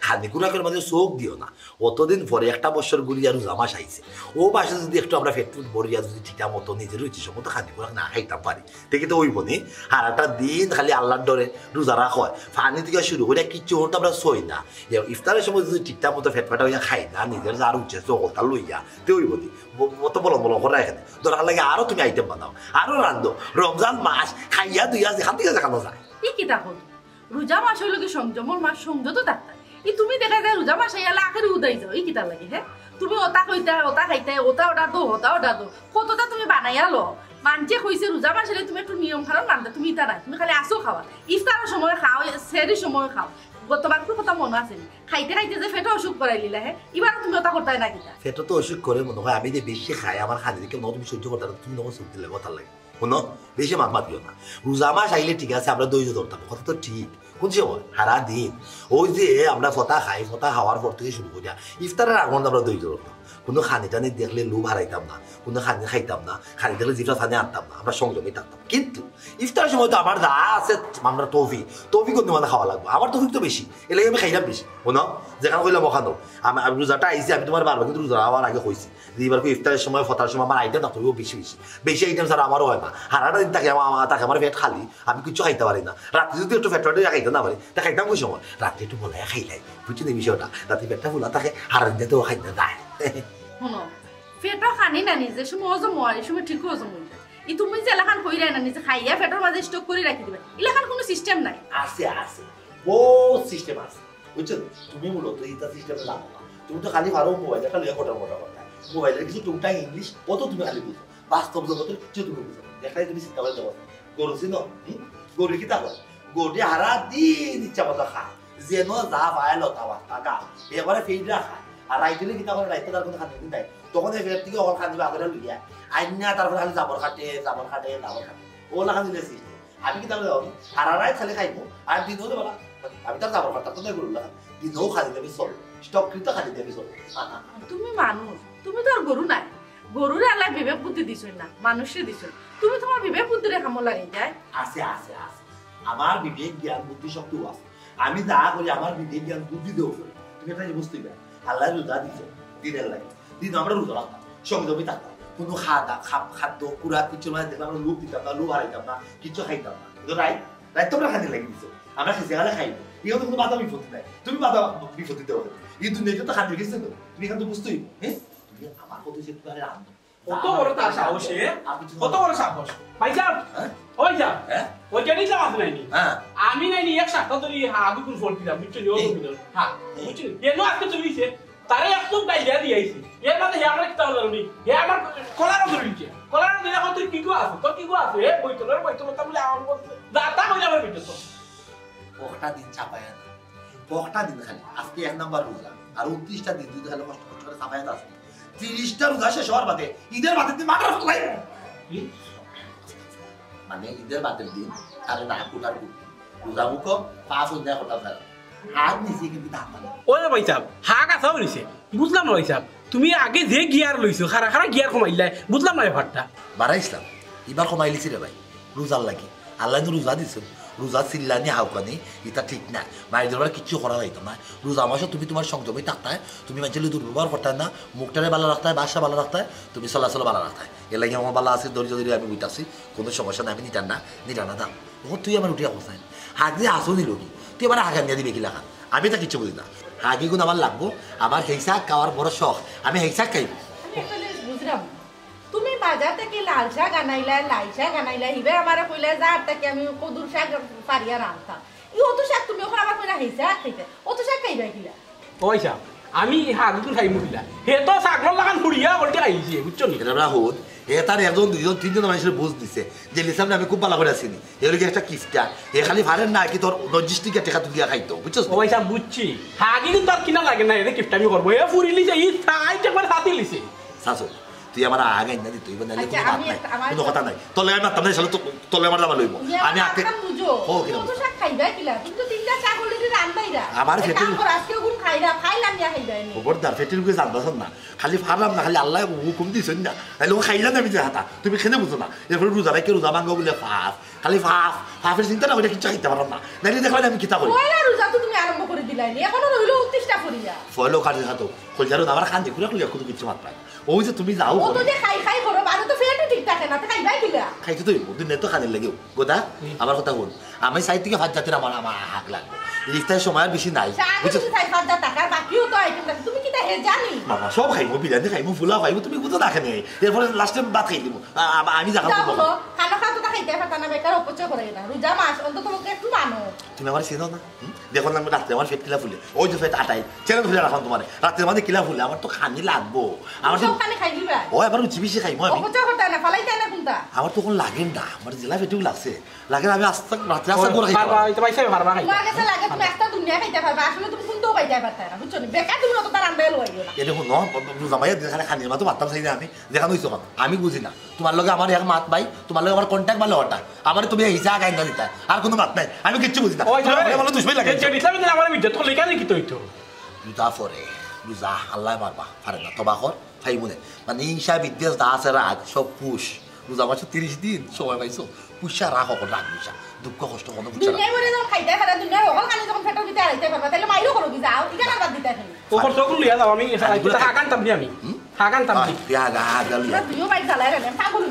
খানি কুরাকের মাঝে চোখ দিও না। অতদিন পরে একটা বছর ঘুরিয়া রোজা মাস আইছে। ও মাসে যদি একটু আমরা পেট ফুট ভরিয়া যদি ঠিকঠাক মতো নিজের রুচি সম্মত খানি কুরাক না খাইতাম পারি, দেখি তো ওই বনি, হারাটা দিন খালি আল্লাহর ডরে রোজা রাখা হয়। পানি থেকে শুরু করে কিচ্ছু হতো আমরা সই না। যে ইফতারের সময় যদি ঠিকঠাক মতো পেট ফাটা হইয়া খাই না, নিজের যার উঠছে সকলটা লইয়া, তে ওই বনি, ব-, অত বলন বলন করে এখানে। দরকার লাগে আরো তুমি আইটেম বানাও, আরো রান্ধো। রমজান মাস খাইয়া দুইয়া যেখান থেকে যেখানো যায়। ই কিতা কও? রোজা মাস হইল কি সংযমর মাস, সংযত থাকতা। ই তুমি দেখা যায় রোজা মাস আইয়ালে আখেরে উদাই যাও, ই কিতা লাগে, হ্যাঁ? তুমি ওটা কইতা, ওটা খাইতা, ওটা ওটা দো, ওটা ওটা দো। কতটা তুমি বানাইয়া লো? মানষে কইছে রোজা মাস আইলে তুমি একটু নিয়ম কানুন মানতা, তুমি ইতা নাই। তুমি খালি আসো খাওয়া। ইফতারর সময় খাও, সেহরির সময় খাও। গতবার তো কথা মনো আছে নি? খাইতে খাইতে যে পেটো অসুখ করাইলিলা, হে? ইবার তুমি ওটা করতায় না কিতা? পেটো তো অসুখ করে মনো অয়, আমি যে বেশি খাই, আমার খানি দেখি মনো অয় তুমি সহ্য করতায় না, তুমি নকল চোখ দিলে কথার লাগি। হুনো, বেশি মাত মাতিও না। রোজা মাস আইলে ঠিক আছে, আমরা ধৈর্য ধরতাম, কথা তো ঠিক। কোন সময়? হারা দিন। ওই যে আমরা ফতা খাই, ফতা খাওয়ার পর থাকি শুরু করিয়া ইফতারের আগ পর্যন্ত আমরা ধৈর্য ধরতাম। কোনো খানি টানি দেখলে লোভ হারাইতাম না, কোনো খানি খাইতাম না, খানি দেখলে জিভটা ফানে আনতাম না, আমরা সংযমে থাকতাম। কিন্তু ইফতারের সময় তো আমার যা আছে, আমরা তৌফিক, তৌফিক করতে মানে খাওয়া লাগবো। আমার তৌফিক তো বেশি, এর লাগি আমি খাইলাম বেশি। হুনো, যেখানে কইলাম ওখানেও। আমি, আমি রোজাটা আইছি, আমি তোমার বারবার কিন্তু রোজা হওয়ার আগে কইছি যে এবার কি ইফতারের সময়, ফতার সময় আমার আইটেম থাকতে হইব বেশি বেশি। বেশি আইটেম ছাড়া আমারও হয় না। হারাটা দিন থাকে আমার, আমার থাকে, আমার পেট খালি, আমি কিচ্ছু খাইতে পারি না। রাত্রে যদি একটু পেট পেট খাইতে না পারি, তা খাইতাম কোন সময়? রাত্রে একটু বলাই খাইলাই, বুঝছো নি বিষয়টা? রাতে পেটটা ফুলা থাকে, হারা দিন তো খাইতে যায়। হুনো, পেটো খানি না নিজে সময় হজম হয়, এই সময় ঠিক হজম হয়ে যায়। ই তুমি যে এলাখান কইরায় না, নিজে খাইয়া পেটর মাঝে স্টক করে রাখি দিবা, এলাখান কোনো সিস্টেম নাই। আছে, আছে, বহুত সিস্টেম আছে, বুঝছো? তুমি মূলত ইটা সিস্টেমে জানো না। তুমি তো খালি পারো মোবাইল একটা লইয়া কটার মোটা কথা, মোবাইলের কিছু টুকটাক ইংলিশ, অত তুমি খালি বুঝো। বাস্তব জগতের কিছু তুমি বুঝো না। দেখলাই তুমি চিন্তা করে দেখো, গরু চিনো? হুম? গরু কিতা করে? গরু হারা দিন ইচ্ছা মতো খায়, যেন যা পায় লতা পাতা গাছ, এবারে ফেইডা খায়। আর রাইতে কিতা করে? রাইতে তার কোনো খানি নাই, তখন এই পেট থেকে অকল খানি বাগরে লইয়া আইনা, তারপরে খালি জাবর কাটে, জাবর কাটে, জাবর কাটে। ওলা খানি লেসি। আমি কিতা করে যাবো? আর রাইত খালি খাইবো, আর দিনও দেবো না। আমি তার জাবর কাটতাম তো নাই গরু লাগা। দিনও খালি দেবে চল, স্টক কিন্তু খালি দেবে চল। তুমি মানুষ, তুমি তো আর গরু নাই। গরুরে আল্লাহ বিবেক বুদ্ধি দিছইন না, মানুষরে দিছইন। তুমি তোমার বিবেক বুদ্ধিরে কামো লাগাই যায়। আছে, আছে, আছে। আমার বিবেক, জ্ঞান, বুদ্ধি সবটুকু আছে। আমি যা করি, আমার বিবেক, জ্ঞান, বুদ্ধি দেও করি। তুমি একটা জিনিস বুঝতে পারো, আল্লাহ রোজা দিছে দিনের লাগি, দিন আমরা রোজা রাখতাম, সংযমী থাকতাম, কোনো খাওয়া দাওয়া, খাপ-, খাদ্য, খুরাক, কিছু মানে দেখলাম আমরা লোভ দিতাম না, লোভ হারাইতাম না, কিছু খাইতাম না। কিন্তু রাইত, রাইত তো আমরা খানি লাগি দিছে, আমরা খেয়ে গেলে খাইবো, ইয়ে তো কোনো বাধা বিপত্তি নাই, তুমি বাধা বিপত্তি দেওয়া হবে। এই দুনিয়াতে তো খানি গেছে তো, তুমি এখান তো বুঝতেই, হ্যাঁ? তুমি আমার কথা যে তুমি আরে আনবো। কত বড় তার সাহস, এ? আর কিছু কত বড় সাহস? ভাইসাব, হ্যাঁ? ও ভাইসাব, হ্যাঁ? ওই জানি তো আছে নাইনি? হ্যাঁ। আমি নাইনি এক সপ্তাহ ধরে এই হাগু কোন ফোন দিলাম, বুঝছো নি? ও এই। তুমি ধরো। হ্যাঁ, এই। বুঝছো নি? এনো আজকে চলে গেছে, তারে এক চোখ ডাইল দিয়া দিয়েছি। এর মাঝে হে আমার একটা হলো নি। হে আমার কলারও ধরে নিচ্ছে। কলারও ধরে এখন তুই কি গো আছে? তোর কি গো আছে? এ বইতলর বইতল তা বলে আমার বলছে। যা তা বলে আমার ভিতরে তো। ওটা দিন চাপায় না। বকটা দিন খালি, আজকে এক নাম্বার রোজা, আর ঊনত্রিশটা দিন যদি খালি কষ্ট কষ্ট করে সাফায়াত আসবি, তিরিশটা রোজা শেষ হওয়ার বাদে, ঈদের বাদে তুই মাথার ফালাই। কি? মানে ঈদের বাদের দিন, তাহলে না কুটার কুটি, রোজা মুখো, পাঁচ অধ্যায় হঠাৎ ফেরা। হাত নিচে কিন্তু ধান মানে। ওই ভাই সাহেব, হাগ আসাও নিছে। বুঝলাম না ভাই সাহেব, তুমি আগে যে গিয়ার লইছো, খারা খারা গিয়ার কমাইলাই, বুঝলাম না ব্যাপারটা। বাড়াইছিলাম, এবার কমাইলিছি রে ভাই, রোজার লাগি। আল্লাহ তো রোজা দিছে, রোজা চিল্লানি হাউকানি, এটা ঠিক না। মায়ের দরবার কিচ্ছু করা যাইতো না। রোজা মাসে তুমি তোমার সংযমী থাকতায়, তুমি মানুষের দুর্ব্যবহার করতায় না, মুখটারে ভালো রাখতায়, বাসা ভালো রাখতায়, তুমি চলাচল ভালো রাখতায়। এর লাগি আমার ভালো আছে, ধৈর্য ধরে আমি বইতাছি, কোনো সমস্যা নাই, আমি নিতাম না, নিতাম না দাম। ও তুই আমার উঠিয়া বসায়, হাগি আসো নিল কি? তুই আমার হাগা নিয়ে দিবে কি লাগা? আমি তো কিচ্ছু বুঝি না। হাগি গুণ আমার লাগবো, আমার হেইসা খাওয়ার বড় শখ, আমি হেইসা খাইব। আমি একটা জিনিস বুঝলাম না। তুমি বাজার থেকে লাল শাক আনাইলা, লাই শাক আনাইলা, হিবে আমারে কইলা যে আর তাকে আমি কদুর শাক পারিয়া রাখতাম। ই অত শাক তুমি ওখানে আমার কইলা হেইসা খাইতে, অত শাক খাইবা কিলা? ওই শাক, আমি হাগুতুন খাইমু কিলা? হে তো ছাগল লাগান ফুড়িয়া বলতে খাইছে, বুঝছো নি? এটা আমরা হুন, হে তার একজন, দুইজন, তিনজন মানুষের বুঝ দিছে যে লিসাম আমি খুব ভালো করে চিনি। এর কি একটা কিফটা, এ খালি ফারেন না কি তোর লজিস্টিকে টেকা তুলিয়া খাইতো, বুঝছো? ও ভাই সাহেব, বুঝছি। হাগি কিন্তু আর কিনা লাগে না, এরে কিফটা আমি করবো। এ ফুরিলি যে ই সাইড একবার হাতি লিছে। শাসক, তুই আমার আগে না দিতে হইব, নাহলে আচ্ছা, কোনো মাত আমি নাই, একটা, আমার কোনো কথা নাই। তোলে আমি মারতাম না, শালা তো-, তোলে আমার দাবা লইব। তুমি আমার আমি আগে মাথা বুঝো। ও, কিনা তুমি তো বুঝো? শাক খাইবা কিলা? তুমি তো তিনটা শাক already রান্দাইরা। আমার এক পেটের কাম করো, আজকে ওগুন খাইরা, খাইলাম ইয়া খাইবা এনে। খবরদার, পেটের উপরে জানবা না। খালি ফারলাম না, খালি আল্লাহ হুকুম দিছেন না। তাহলে ও খাইলাম আমি যে হাতা, তুমি খেনে বুঝো না। এরপরে রোজা রাখে রোজা ভাঙ্গা বলে ফাফ। খালি ফাফ, ফাফের চিন্তা না, ওইটা কিচ্ছু খাইতে পারলাম না। নাইলে দেখো আমি কিতা করি। পয়লা রোজা তো তুমি আরম্ভ করে দিলাই নি, এখনো রইল ঊনত্রিশটা পড়িয়া। ফলো কাজে খাতো, কলজারো আমার খান দেখুরা কইয়া কোনো কিচ্ছু মাত পায় না। ওই যে তুমি যাও ও তো করে। যে খাই খাই করো, বারো তো পেটও ঠিক থাকে না, তো খাইবাই কিলা? খাইতে তো হইব, দুনিয়া তো খানির লাগেও। গোদা, হুম। আমার কথা বল। আমি সাইড থেকে ভাত জাতির আমার, আমার হাক লাগবে। ইফতারের সময় আর বেশি নাই। চা বুঝছো? কিছু খাই ভাত যা টাকার বাকিও তো আইটেম আছে। তুমি কিতা হে জানি? বাবা, সব খাইবো, বিরিয়ানি খাইবো, পোলাও খাইবো, তুমি বুঝো না কেনে? এরপরে লাস্টে ভাত খাই দিব। আ-, আ-, আমি যা যাও খাবো। হো, খানা খাওয়া তো খাইতে, ভাত না, বেকার অপচয় করে না। রোজা মাস, অন্তত পক্ষে একটু মানো। তুমি আমারে চিনো না? হুম? দেখো না, আমি রাত্রে আমার পেট কিলা ফুলে। ওই যে পেট আটাই, ছেড়ে ধরে রাখলাম তোমারে। রাত্রের মাঝে কিলা ফুলে, আমার তো খানি লাগবো। আমার তো সব খানি খাই দিবা। ও, আবার উচি বেশি খাইবো আমি। অপচয় করতে না, ফালাইতে না কোনটা? আমার তো এখন লাগে না, আমার জেলা পেটেও লাগছে। লাগে না, আমি আস্তে রাত্রে আস্তে করে খাইতে পারবো। পারবা, এই তো পাইছে, পারবা খাইতে। তোমার কাছে লাগে, তুমি একটা দুনিয়া খাইতে পারবা, আসলে তুমি কোনটাও খাইতে পারতে না, বুঝছো নি? বেকার তুমি অত তার আন্দায় লইও না। এটা হুনো, রোজা মাইয়া দিন খালি খানির মাত্র মারতাম চাই না আমি, যেখানে হইছো কথা। আমি বুঝি না। তোমার লগে আমার এক মাত ভাই, তোমার লগে আমার কন্ট্যাক্ট ভালো ওটা। আমারে তুমি হিসা আগাই না দিতা। আর কোনো মাত নাই। আমি কিচ্ছু বুঝি না। ওই যে, তোমার লগে আমার দুশমনি লাগে। যে, যে ইসলামে দিলে আমার বিদ্যা, তোর লেখা লিখিত হইতো। রোজা পরে, রোজা, আল্লাহ মারবা, পারে না। তবা কর, ফাইবো নে। মানে, হিংসা, বিদ্বেষ, দা আছে রাগ, সব পুষ। রোজা মাসে তিরিশ দিন সময় পাইছো। পুষা রাগ হকল, রাগ পুষা। দুঃখ কষ্ট কোনো পুষা রাগ। দুনিয়ায় মরে যখন খাইতে পারে, দুনিয়ার হকল খানি যখন পেটের ভিতরে আড়াইতে পারবা, তাহলে মাইরও করো কি যাও, ইখান আর বাদ দিতে পারো। ও খরচ ওগুলো লইয়া যাও, আমি আরে, হাগ আনতাম নি আমি। হুম? হাগ আনতাম আয়, নি। তুই হাগ, হাগ লইয়া। তোমরা দুইও বাইর জ্বালায় রে, পাগল।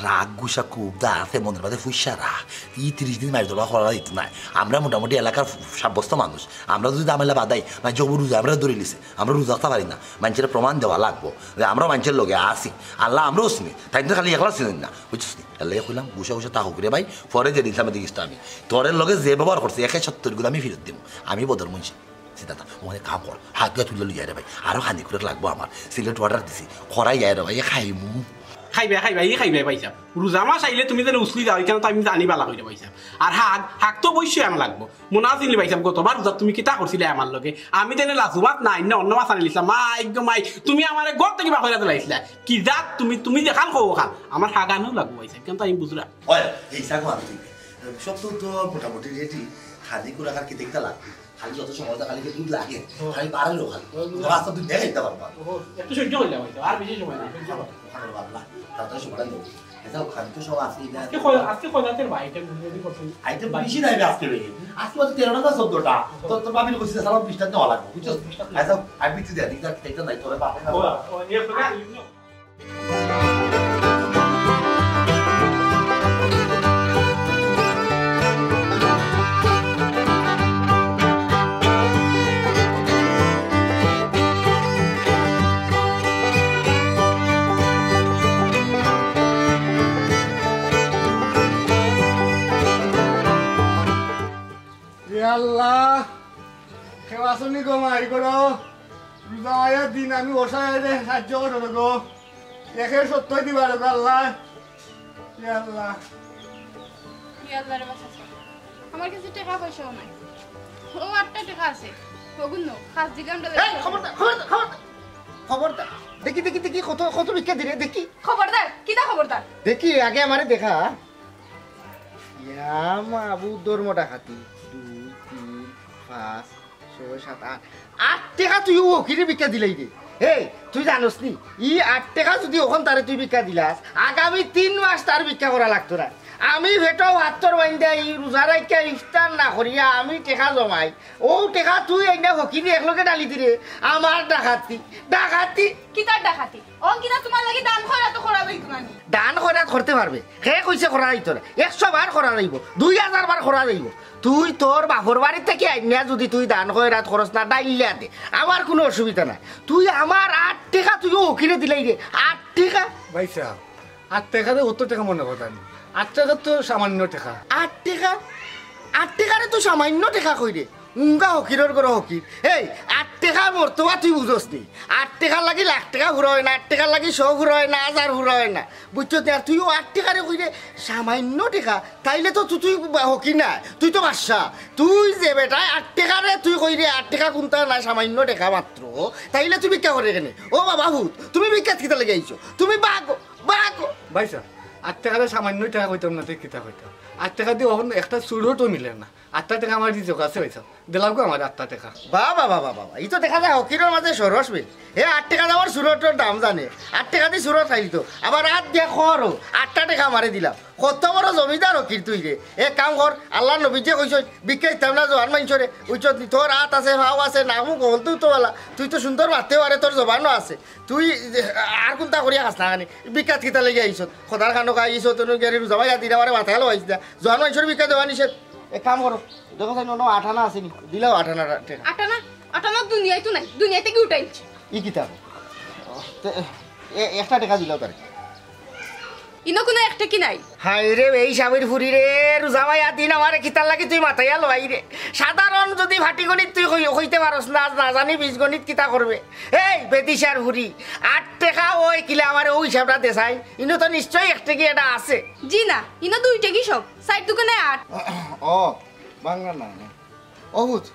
রাগ গুসা খুব দা আছে মনের মাঝে ফুসা রাগ। ই তিরিশ দিন মাইর ধরবা করা দিত নাই। আমরা মোটামুটি এলাকার সাব্যস্ত মানুষ। আমরা যদি ঝামেলা বাধাই, মানে জবর রোজা আমরা ধরে লিছে। আমরা রোজা রাখতে পারি না। মানুষের প্রমাণ দেওয়া লাগবো যে আমরা মানুষের লগে আছি। আল্লাহ আমরাও চিনি। তাই তো খালি একলা চিনি না। বুঝছিস নি? আল্লাহ কইলাম, গুসা গুসা তা হোক রে ভাই। পরে যে দিন সামনে দেখিস তো আমি। তোর লগে যে ব্যবহার করছি, একে সত্তর গুণ আমি ফেরত দিব। আমি বদর মুন্সি। চিন্তা না, ওখানে কাম কর, হাত ধুয়ে তুলে লইয়া রে ভাই, আরো খানি করে লাগবো আমার। সিলেট অর্ডার দিছি, খরাই যায় রে ভাই, খাইমু। খাইবে, খাইবে, ই খাইবে ভাই সাহেব। রোজা মাস আইলে তুমি যেন উসলি যাও, এখানে তো আমি জানি বালা কইরে ভাই সাহেব। আর হাগ, হাগ তো অবশ্যই আন লাগবো। মনে আছে নি ভাই সাহেব, গতবার রোজা তুমি কিতা করছিলে আমার লগে? আমি তেনে লাজুবাত নাই না, অন্য মাছ আনিলিছিলাম। মা, একদম মাই, তুমি আমারে ঘর থেকে বাহিরে দিলাইছিলা। কি জাত তুমি, তুমি যেখান কও খান। আমার হাগানো লাগবো ভাই সাহেব, কিন্তু আমি বুঝলাম। ওই, এই সাগো আনতে। সব তো, তো মোটামুটি রেডি। খানি করে আর কিতা কিতা লাগবে? খালি যত সময় লাগে, খালি কি দুধ লাগে? হুম। খালি বাড়াইলো খালি। হুম। রাস্তা দুধ নিয়ে খাইতে পারবা। ও, একটু সহ্য করলে হয়তো, আর বেশি সময় না, সহ্য করো। ওখানে বাড়লা, তাড়াতাড়ি সময়টা নেবো। এটা ওখানে তো সব আছে, এটা আজকে আছে। কয়, আজকে কয় জাতের ভাই, এটা বুঝে বুঝে করছেন। আইটেম বেশি নাই রে আজকে রে। আজকে মাত্র তেরোটা না চোদ্দটা। হুম। তো তোর ভাবির কইছে সারা বিশটা নেওয়া লাগবে, বুঝছো? বিশটা। আচ্ছা, আমি বিক্রি দেয়, এটা, এটা নাই, তোরে বাপে না। ও, ও, নিয়ে আসো, নিয়ে আসো। এ আল্লাহ, কেউ আছো নি গো, মাই করো। রোজা মাইয়া দিন আমি অসহায় রে, সাহায্য করো গো। একে সত্য দিবা রে আল্লাহ। ইয়া আল্লাহ। ইয়া আল্লাহ রে বাঁচা। আমার কাছে টেকা পয়সাও নাই। ও আটটা টেকা আছে। ওগুন নো, কাজ দিকে আমরা এই, খবরদার, খবরদার, খবরদার। খবরদার। দেখি, দেখি, দেখি, কত, কত ভিক্ষা দিরে, দেখি। খবরদার, কিতা খবরদার? দেখি, আগে আমারে দেখা। ইয়া মাবুদ, ধর্ম ডাকাতি। দুই, তিন, পাঁচ, ছয়, সাত, আট। আট টেকা তুই ও ফকিরে ভিক্ষা দিলাই রে। এই, তুই জানোস নি, ই আট টেকা যদি অখন তারে তুই ভিক্ষা দিলাস, আগামী তিন মাস তার ভিক্ষা করা লাগতো না। আমি পেটো ভাতর বাইন্দা ই রোজা রাখিয়া ইফতার না করিয়া আমি টেকা জমাই, ও টেকা তুই আইনা ফকিরে একলগে ঢালি দিরে। আমার ডাকাতি, ডাকাতি। কিতার ডাকাতি? অন কিনা তোমার লাগি দান খয়রাত করা যাইতো না নি? দান খয়রাত করতে পারবে। কে কইছে করা যাইতো না? একশো বার করা যাইবো, দুই হাজার বার করা যাইবো। তুই তোর বাপর বাড়ি থাকি আইনা যদি তুই দান খয়রাত করস না, ডাইল্লা দে, আমার কুনু অসুবিধা নাই। তুই আমার আট টেকা তুই ও ফকিরে দিলাই রে, আট টেকা। ভাই সাহেব, আট টেকা রে অত টেকা মনে কথা নি। আট টেকা তো সামান্য টেকা। আট টেকা? আট টেকারে তো সামান্য টেকা কই রে? উঙ্গা ফকিরর ঘরো ফকির। এই, আট টেকার মর্তবা তুই বুঝস নি। আট টেকার লাগি লাখ টেকা ফুরা অয় না, আট টেকার লাগি শো ফুরা অয় না, হাজার ফুরা অয় না। বুঝছস নি? আর তুই ও আট টেকারে কই রে সামান্য টেকা, তাইলে তো তু-, তুই বা-, ফকির না, তুই তো বাদশা। তুই যে বেটায় আট টেকারে তুই কই রে আট টেকা কুন্তা না, সামান্য টেকা মাত্র, তাইলে তুই ভিক্ষা করে কেনে? ও বাবা ভূত, তুমি ভিক্ষাত কিতা লাগি আইছো? তুমি বাঘ, বাঘ। ভাই সাহেব, আট টেকারে সামান্য টেকা কইতাম না, তে কিতা কইতাম? আট টেকা দি অখন একটা চুরুটও মিলে না। আটটা টেকা আমার রিজিক আছে ভাই সাহেব। দিলাও গো আমার আটটা টেকা। বাহ, বাহ, বাহ, বাহ, বাহ, বাহ। ই তো দেখা যায় ফকিরর মাঝে সরস বে। হে আট টেকা দামর চুরুটর দাম জানে। আট টেকা দি চুরুট খাইলি তো। আবার আত দিয়া খরো, আটটা টেকা আমারে দিলাম। কত বড় জমিদার ফকির তুই রে। এক কাম কর, আল্লার নবীয়ে কইছইন, ভিক্ষা দিতাম না জোয়ান মানষরে। বুঝছস নি, তোর আত আছে, পাও আছে, নাক মুখ হকলতেউ তো বালা। তুই তো সুন্দর মাততে পারে, তোর জবানও আছে। তুই আর কুন্তা করিয়া খাস না খানি। ভিক্ষাত কিতা লাগি আইছত? খোদার খানো খাই আইছত, তনু গেরি রোজা ভাই দিরা বারে মাথা গেল আইছ না। জোয়ান মানষরে ভিক্ষা দেওয়া নিষেধ। এক কাম করো, দেখো চাই অনো আট আনা আছে নি, দিলাও আট আনা টেকা। আট আনা? আট আনা দুনিয়ায় তো নাই, দুনিয়া থাকি উঠাইছি। ই কিতা? তে, এ, একটা টেকা দিলাও তারে। ইনো কুনু এক টেকি নাই। হায় রে, এই স্বামীর ফুরি রে, রোজা মাইয়া দিন আমারে কিতার লাগি তুই মাতাইয়া লওয়াই রে। সাধারণ যুদি পাটিগণিত তুই কই-, কইতে পারস না, না জানি বীজগণিত কিতা করবে। এই বেদিশার ফুরি, আট টেকা অয় কিলা আমারে অউ হিসাবটা দেছাইন। ইনো তো নিশ্চয়ই এক টেকি এটা আছে। জি না, ইনো দুই টেকি সব, চাইর দুগুণে আট। ও, বাংলা না, না। অবুজ,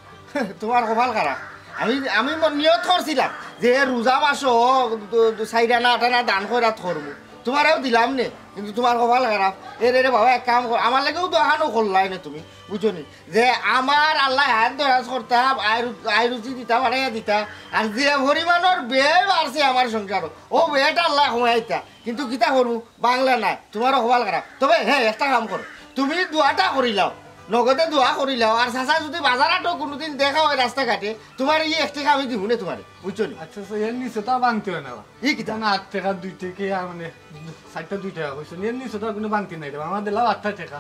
তুমার কপাল খারাপ। আমি, আমি মন নিয়ত করছিলাম যে রোজা মাসো দু-, দু-, চাইর আনা আট আনা দান খয়রাত করমু, তুমারেও দিলাম নে, কিন্তু তুমার কপাল খারাপ। এরে রে বাবা, এক কাম কর, আমার লাগিও দোয়াখানো করলাই না তুমি, বুঝছো নি? যে আমার আল্লায় হায়াত দরাজ করতা, আয় রু-, আয় রুজি দিতা, বাড়াইয়া দিতা, আর যে পরিমাণর ব্যয় বাড়ছে আমার সংসারো, অউ ব্যয়টা আল্লায় কমাইতা। কিন্তু কিতা করমু, বাংলা নাই, তুমারও কপাল খারাপ। তবে হ্যাঁ, একটা কাম করো, তুমি দোয়াটা করিলাও, নগদে দোয়া করিলাও। আর চাচা যুদি বাজার হাটো কুনুদিন দেখা অয় রাস্তাঘাটে, তুমার ই এক টেকা আমি দিমু নে তুমারে, বুঝছো নি? আচ্ছা, আচ্ছা, এর নিচে তো আর ভাঙতে অয় না। ই কিতা? না, আট টেকা দুই টেকা, মানে, চাইরটা দুই টেকা কইছো, এর নিচে তো আর কুনু ভাঙতি নাই রে, আমার দিলাও আটটা টেকা,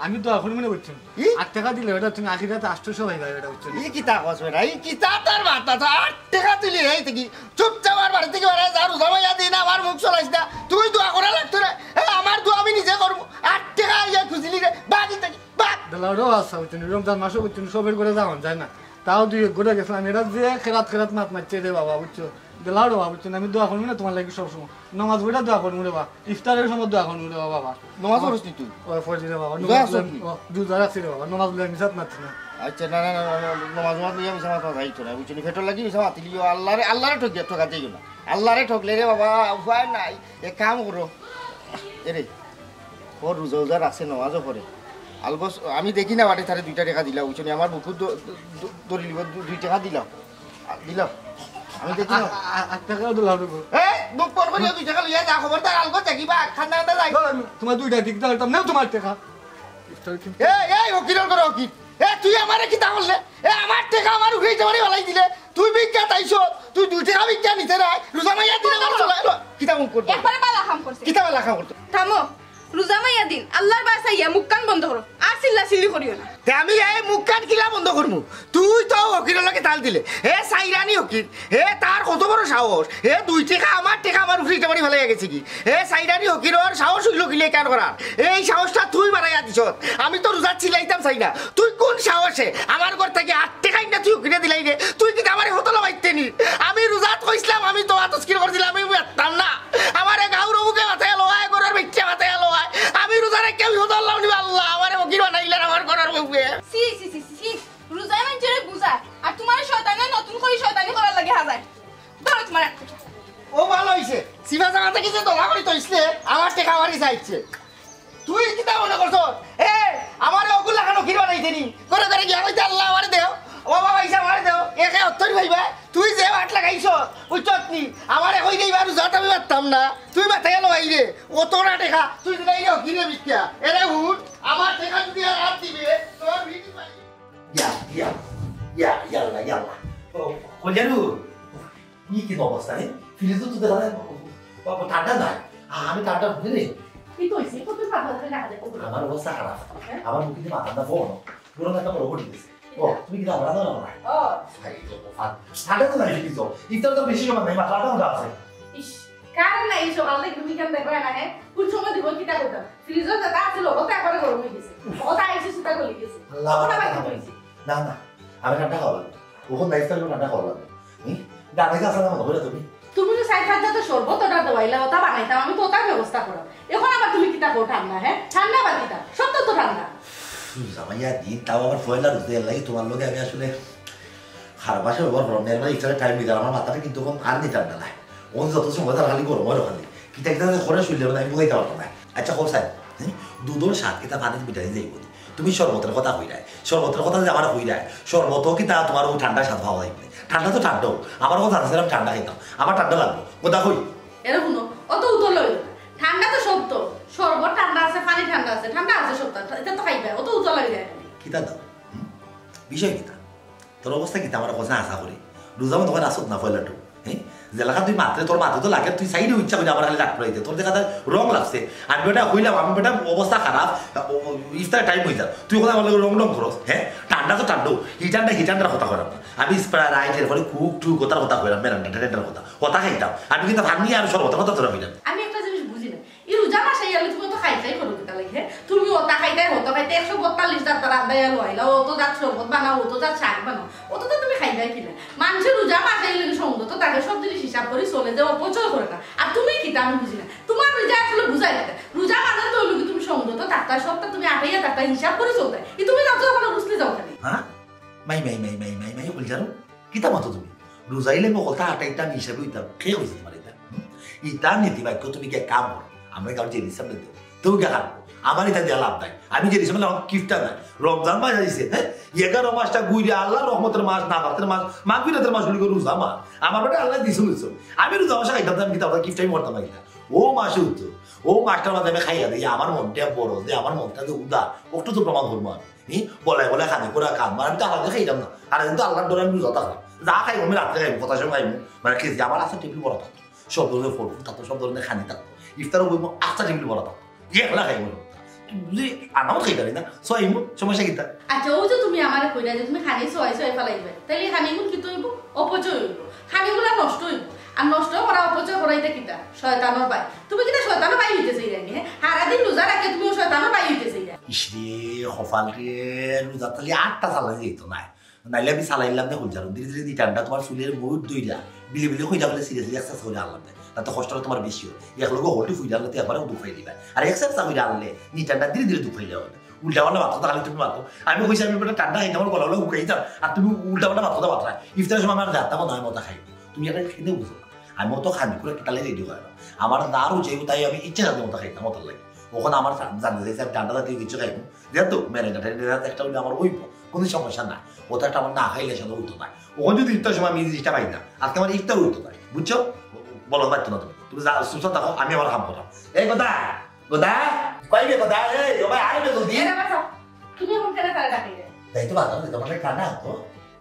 আমি দোয়া করি মনে করছি। ই? আট টেকা দিলে ওটা তুমি আখিরাতে আটশো পাইবা, এটা বুঝছো নি? ই কিতা কস বেটা? ই কিতা তোর মাথা? তো আট টেকা তুলি এই থাকি চুপচাপ আমার বাড়ি থাকি বাড়াই যা, রোজা মাইয়া দিন আমার মুখ চলাইস না। তুই দোয়া করা লাগতো না। এ, আমার দোয়া আমি নিজে করমু। আট টেকা আইয়া খুঁজিলি রে, বাকি থাকি, বাক। দিলাও রে, আচ্ছা, বুঝছো নি? রমজান মাসে বুঝছো নি, সবের করে যাওয়া যায় না। তাও দুই এক ঘরে গেছিলাম, এরা যে খেরাত খেরাত মাত মারছে রে বাবা, বুঝছো? দিলাও রে বাবা, বুঝছো নি? আমি দোয়া করবো না তুমার লাগি সবসময়। নমাজ পড়া দোয়া করবো রে বাবা, ইফতারের সময় দোয়া করবো রে বাবা। নমাজ পড়ছ নি তুই? ও, পড়ি রে বাবা, রোজা নমাজ আছো লইয়া-, নি? ও, রোজা রাখছি রে বাবা, নমাজ লইয়া মিছাত মারছি না। আচ্ছা, না, না, না, না, না, নমাজ, নমাজ লইয়া মিছা মাত মাতাইতো না, বুঝছো নি? পেটর লাগি মিছা মাতিলিও, আল্লারে, আল্লারে ঠকিয়া, ঠকাত যাইও না। আল্লারে ঠকলে রে বাবা, উপায় নাই। এক কাম করো, এরে, ও রোজা উজা রাখছে, নমাজও পড়ে। আলগোস, আমি দেখি না বাটে তারে দুইটা টেকা দিলাও, বুঝছো নি? আমার বুকুত দ-, দ-, দ-, ধরিলিবো, দু-, দুই টেকা দিলাও। আ, দিলাও। আমি দেখি না। আ, আ, আ, আট টেকাও দিলাও রে গো। এ, মুখ বন্ধ করিয়া দুই টেকা লইয়া যা, খবরদার আলগোস দেখিবা, খান্দান দা যাই। দাও, আমি তুমার দুইটা দিক দাও, দাও, নেও তুমার টেকা। ইফতার কিন্তু এ, এই, উকিলর ঘরর উকিল। এ, তুই আমারে কিতা করলে? এ, আমার টেকা আমার উঠাইতে পারি ফালাই দিলে। তুই ভিক্ষাত আইছস, তুই দুই টেকা ভিক্ষা নিতে নাই। রোজা মাইয়া দিন আমার চলে। কিতা মুখ করতো? একবারে বালা কাম করছে। কিতা বালা কাম করতো? থামো। রোজা মাইয়া দিন, আল্লার বায় চাইয়া মুখখান বন্ধ করো। আর চিল্লা চিল্লি করিও না। তে আমি এই মুখখান কিলা বন্ধ করমু? তুই তো ফকিরর লগে তাল দিলে। হে চাইরানি ফকির, হে তার কত বড় সাহস? হে দুই টেকা আমার টেকা আমার উঠাইতে পারি ফালাইয়া গেছে গি? হে চাইরানি ফকিরর সাহস অইলো কিলা ইখান করার? এই সাহসটা তুই বাড়াইয়া দিছস। আমি তো রোজাত চিল্লাইতাম চাই না। তুই কোন সাহসে আমার ঘর থাকি আট টেকা আইনা তুই ফকিরে দিলাই রে? তুই কিতা আমারে হতলা বাইতে নি? আমি রোজাত কইছলাম, আমি তো আতস্কির করছিলাম, আমি মাততাম না। আমারে গাউর মুখে মাথায় লওয়ায়, ঘরর বাইচ্চা মাথায় লওয়ায়। আমি রোজা রাখিয়া আমি হতলা অইলাম নি বা আল্লাহ, আমারে ফকির বানাইলার আমার ঘরর বউয়ে। ছি, ছি, ছি, ছি, ছি। রোজায় মানষরে বুঝায়, আর তুমারে শয়তানে নতুন করি শয়তানি করার লাগি হাজায়। ধরো তুমার আট টেকা। ও ভালা অইছে, সিফা জামাতে কি যে দলা করি তইছলে, আমার টেকা আমার কাছে আইছে। তুই কিতা মনে করছস? এ, আমারে অগুর লাখান ফকির বানাইতে নি? ঘরে ঘরে গিয়া কইতে, "আল্লাহ, আমারে দেও, ও বাবা, ইসা আমারে দেও।" একে অত্তর ভাইবা, তুই যে বাট লাগাইছস, বুঝছস নি? আমারে কই দেইবা, রোজাত আমি মাততাম না। তুই মাতাইয়া লওয়াই রে, অতটা টেকা, তুই দিলাই রে ফকিরে ভিক্ষা। এরে হুন, আমার টেকা যদি আর হাত দিবে, তোর ভিড়ি পাই। ইয়া, ইয়া, ইয়া, ইয়া আল্লাহ, ইয়া আল্লাহ। ও, কইলারু, ই কি অবস্থা রে? ফ্রিজও তো দেখা যায়, বাবা, ঠান্ডা নাই। আ, আমি ঠান্ডা বুঝি রে। কি কইছি? কত ভালো করে দেখা যায়, কত আমার অবস্থা খারাপ। হ্যাঁ? আমার মুখে দিয়ে মাথা না বড়, পুরো একটা বড় ঘটি গেছে। ও, তুমি কি দাঁড়া দাঁড়া না? ও। ভাই, তো ফান। ঠান্ডা তো নাই ফ্রিজও। ইফতার তো বেশি সময় নাই, মাত্র আধা ঘন্টা আছে। ইস, কারেন্ট নাই, এই সকাল থেকে তুমি কেন দেখবে না, হ্যাঁ? কোন সময় দিব, কিতা করতাম? ফ্রিজও যেটা আছে, লোকও তো একবারে গরম হয়ে গেছে। ওটা আইসি সুতা গলি গেছে। আল্লাহ, ওটা আবার বাকি খাবো। কইছি। না, না, আমি ঠান্ডা খাওয়া লাগবে। ওখান দায়িত্ব আমি ঠান্ডা খাওয়া লাগবে। হুম? দাদাকে আসলে মনে করে তুমি। তুমি তো সাইড হাত যাতে শরবত অর্ডার দেওয়াইলা, ওটা বানাইতাম, আমি তো ওটার ব্যবস্থা করাম। এখন আবার তুমি কিতা কও ঠান্ডা, হ্যাঁ? ঠান্ডা বা কিতা? সত্য তো ঠান্ডা। জামাইয়া দিন, তাও আবার পয়লা রোজা, এর লাগি তোমার লগে আমি আসলে খারাপ ভাষা ব্যবহার করলাম না। এর মানে ইফতারের টাইম দিলাম, আমার মাথাটা কিন্তু এখন আর নিতাম না। ও যত সময় তার খালি গরম হয় ওখানে। কিতা কিতা যে করে শুনলে মানে আমি বুঝাইতে পারতাম না। আচ্ছা, হোক স্যার, হুম? দুধর স্বাদ কিতা পানিত মিটাই যাইব নি? তুমি শরবতের কথা কইরায়, শরবতের কথা যে আমার কইরায়, শরবত কিতা তোমার ওই ঠান্ডা স্বাদ পাওয়া যাইব নি? ঠান্ডা তো ঠান্ডাও, আমার কথা আছে, আমি ঠান্ডা খাইতাম, আমার ঠান্ডা লাগবো, কথা কই? এরে হুনো, অত উতলা অইও না। ঠান্ডা তো সত্য, শরবত ঠান্ডা আছে, পানি ঠান্ডা আছে, ঠান্ডা আছে সত্য, এটা তো খাইবা, অত উতলা অইও না। কিতা দাও? হুম? বিষয় কিতা? তোর অবস্থা কিতা আমার কথা আশা করি? রোজা মতো করে আসত না পয়লাটু, হ্যাঁ? যেলাকা তুই মাতরে, তোর মাতে তো লাগে, তুই সাইডে ইচ্ছা করে আমার খালি রাগ করাইতে। তোর দেখা যায় রং লাগছে। আমি বেটা কইলাম, আমি বেটা অবস্থা খারাপ, ও, ও, ইফতার টাইম হয়ে যায়। তুই ওখানে আমার লগে রং রং করস, হ্যাঁ? ঠান্ডা তো ঠান্ডা, হিটান্ডা হিটান্ডার কথা কইলাম না। আমি স্প্রাইট, এরপরে কুক টু কথার কথা কইলাম, মেরান্ডা টেরান্ডার কথা। কথা খাইতাম। আমি কিন্তু ভাঙি আর সর্বত কথা তোরা কইলাম। আমি একটা জিনিস বুঝি না, এই রোজা মাস আইয়া তুমি তো খাইতাই করো কিতা লাগে, হ্যাঁ? তুমি ওটা খাইতাই, হতো খাইতে একশো বত্তাল্লিশ জাত রান্দাইয়া লইলা, অত জাত শরবত বানাও, অত জাত শাক বানাও, অত তো তুমি খাইতাই কিনা? মানুষের রোজা মাস আইলে কি সঙ্গত থাকে, সব জিনিস হিসাব করে চলে যে অপচয় করে না। আর তুমি কিতা আমি বুঝি না, তোমার রোজা আসলে বুঝাই না। রোজা মানে তো হইলো কি তুমি সঙ্গত থাকতা, সবটা তুমি আটাইয়া থাকতা, হিসাব করে চলতা। এই তুমি যাও তো ওখানে রুসলে যাও কেন? হ্যাঁ? মাই, মাই, মাই, মাই, মাই, মাই, বলছি আরো, কিতা মাতো তুমি? রোজা আইলে মকলতা আটাইতাম, হিসাবে হইতাম। কে কইছে তোমার এটা? হুম? ইতা নীতি বাক্য তুমি কি এক কাম করো? আমরা কারণ যে হিসাব নিতে, তেও গিয়া খাবো। আমার এটা দিয়া লাভ নাই। আমি যে হিসাবে আমার কিফটা নাই। রমজান মাস আইছে, হ্যাঁ? এগারো মাসটা গুইরে আল্লাহর রহমতের মাস, নাফাতের মাস, মাগফিরাতের মাস, বলি রোজা মাস। আমার বেটা আল্লাহ দিছে বুঝছো। আমি রোজা মাসে খাইতাম, আমি কিতা কিফটাই মরতাম না কিতা। ও মাসে উঠতো, ও মাসটার মাঝে আমি খাইয়া দিই, আমার মনটা বড়, যে আমার মনটা যে উদার, ওটা তো প্রমাণ করবো আমি। নি? বলে বলে খানি করে কাম, মানে আমি তো আলাদা খাইতাম না। আর কিন্তু আল্লাহর ডরে আমি রোজা থাকলাম। যা খাইবো আমি রাত্রে খাইবো, কথা সময় খাইবো। মানে কি যে আমার আস্তা টেবিল ভরা থাকতো, সব ধরনের ফল ফুল থাকতো, সব ধরনের খানি থাকতো, ইফতারও বইবো আস্তা টেবিল ভরা থাকতো। একলা খাইবো না। তুই যদি আনাও খাইতে পারি না, সো আইমু, সমস্যা কিতা? আচ্ছা, ও যে তুমি আমারে কইলা যে তুমি খানি সবাই সবাই ফালাই দিবে, তাইলে খানি এগুলো কি হইব? অপচয় হইব, খানিগুলা নষ্ট হইব। আর নষ্ট করা, অপচয় করা এটা কিতা? শয়তানর ভাই। তুমি কিতা শয়তানর ভাই হইতে চাই রাখি, হ্যাঁ? সারাদিন রোজা রাখে তুমি শয়তানর ভাই হইতে চাই রাখি। ইস রে, কপাল রে, রোজা তাহলে আটটা চালাই যেত না। নাইলে আমি চালাইলাম না, হুলজারো। ধীরে ধীরে দি ঠান্ডা তোমার চুলের মুঠ ধইরা, বিলে বিলে কইরা বলে সিরিয়াসলি এক্সারসাইজ করে আনলাম না। তাতে কষ্টটা তোমার বেশি হয়। এক লোক হল্টি ফুইরা আনলে তো একবারে দুঃখ পাই দিবা। আর এক্সারসাইজ করে আনলে নি ঠান্ডা ধীরে ধীরে দুঃখ পাইলে হবে। উল্টা পাল্টা মাত কথা খালি তুমি মাতো। আমি কইছি আমি বেটা ঠান্ডা খাইতে আমার গলা গলা হুকাই যার। আর তুমি উল্টা পাল্টা মাত কথা মাতরা। ইফতারের সময় আমার যাতা মনে হয় মতা খাই। তুমি একটা খেতে বুঝো না। আমি অত খানি করে কিতালে রেডি হয় না। আমার না রুচি তাই আমি ইচ্ছা সাথে মতো খাইতাম মতো লাগে। ওখানে আমার জানতে চাইছে আমি ঠান্ডা জাতীয় কিছু খাইবো। যেহেতু ম্যানেজার একটা হইলে আমার হইব, কোনো সমস্যা না। ওটা একটা আমার না খাইলে সেটা হইতো না। ওখানে যদি ইফতার সময় আমি এই জিনিসটা পাই না, আজকে আমার ইফতার হইতো না, বুঝছো? বলো পারতো না তুমি। তুমি যা সুস্থ থাকো, আমি আমার হাম করলাম। এই কথা, কথা, কইবে কথা, এই, ও ভাই, আরে বে জলদি। এরা বাসা, তুমি এখন কেন তারা ডাকাইলে? তাই তো বাজার দিতে পারলে কানা তো।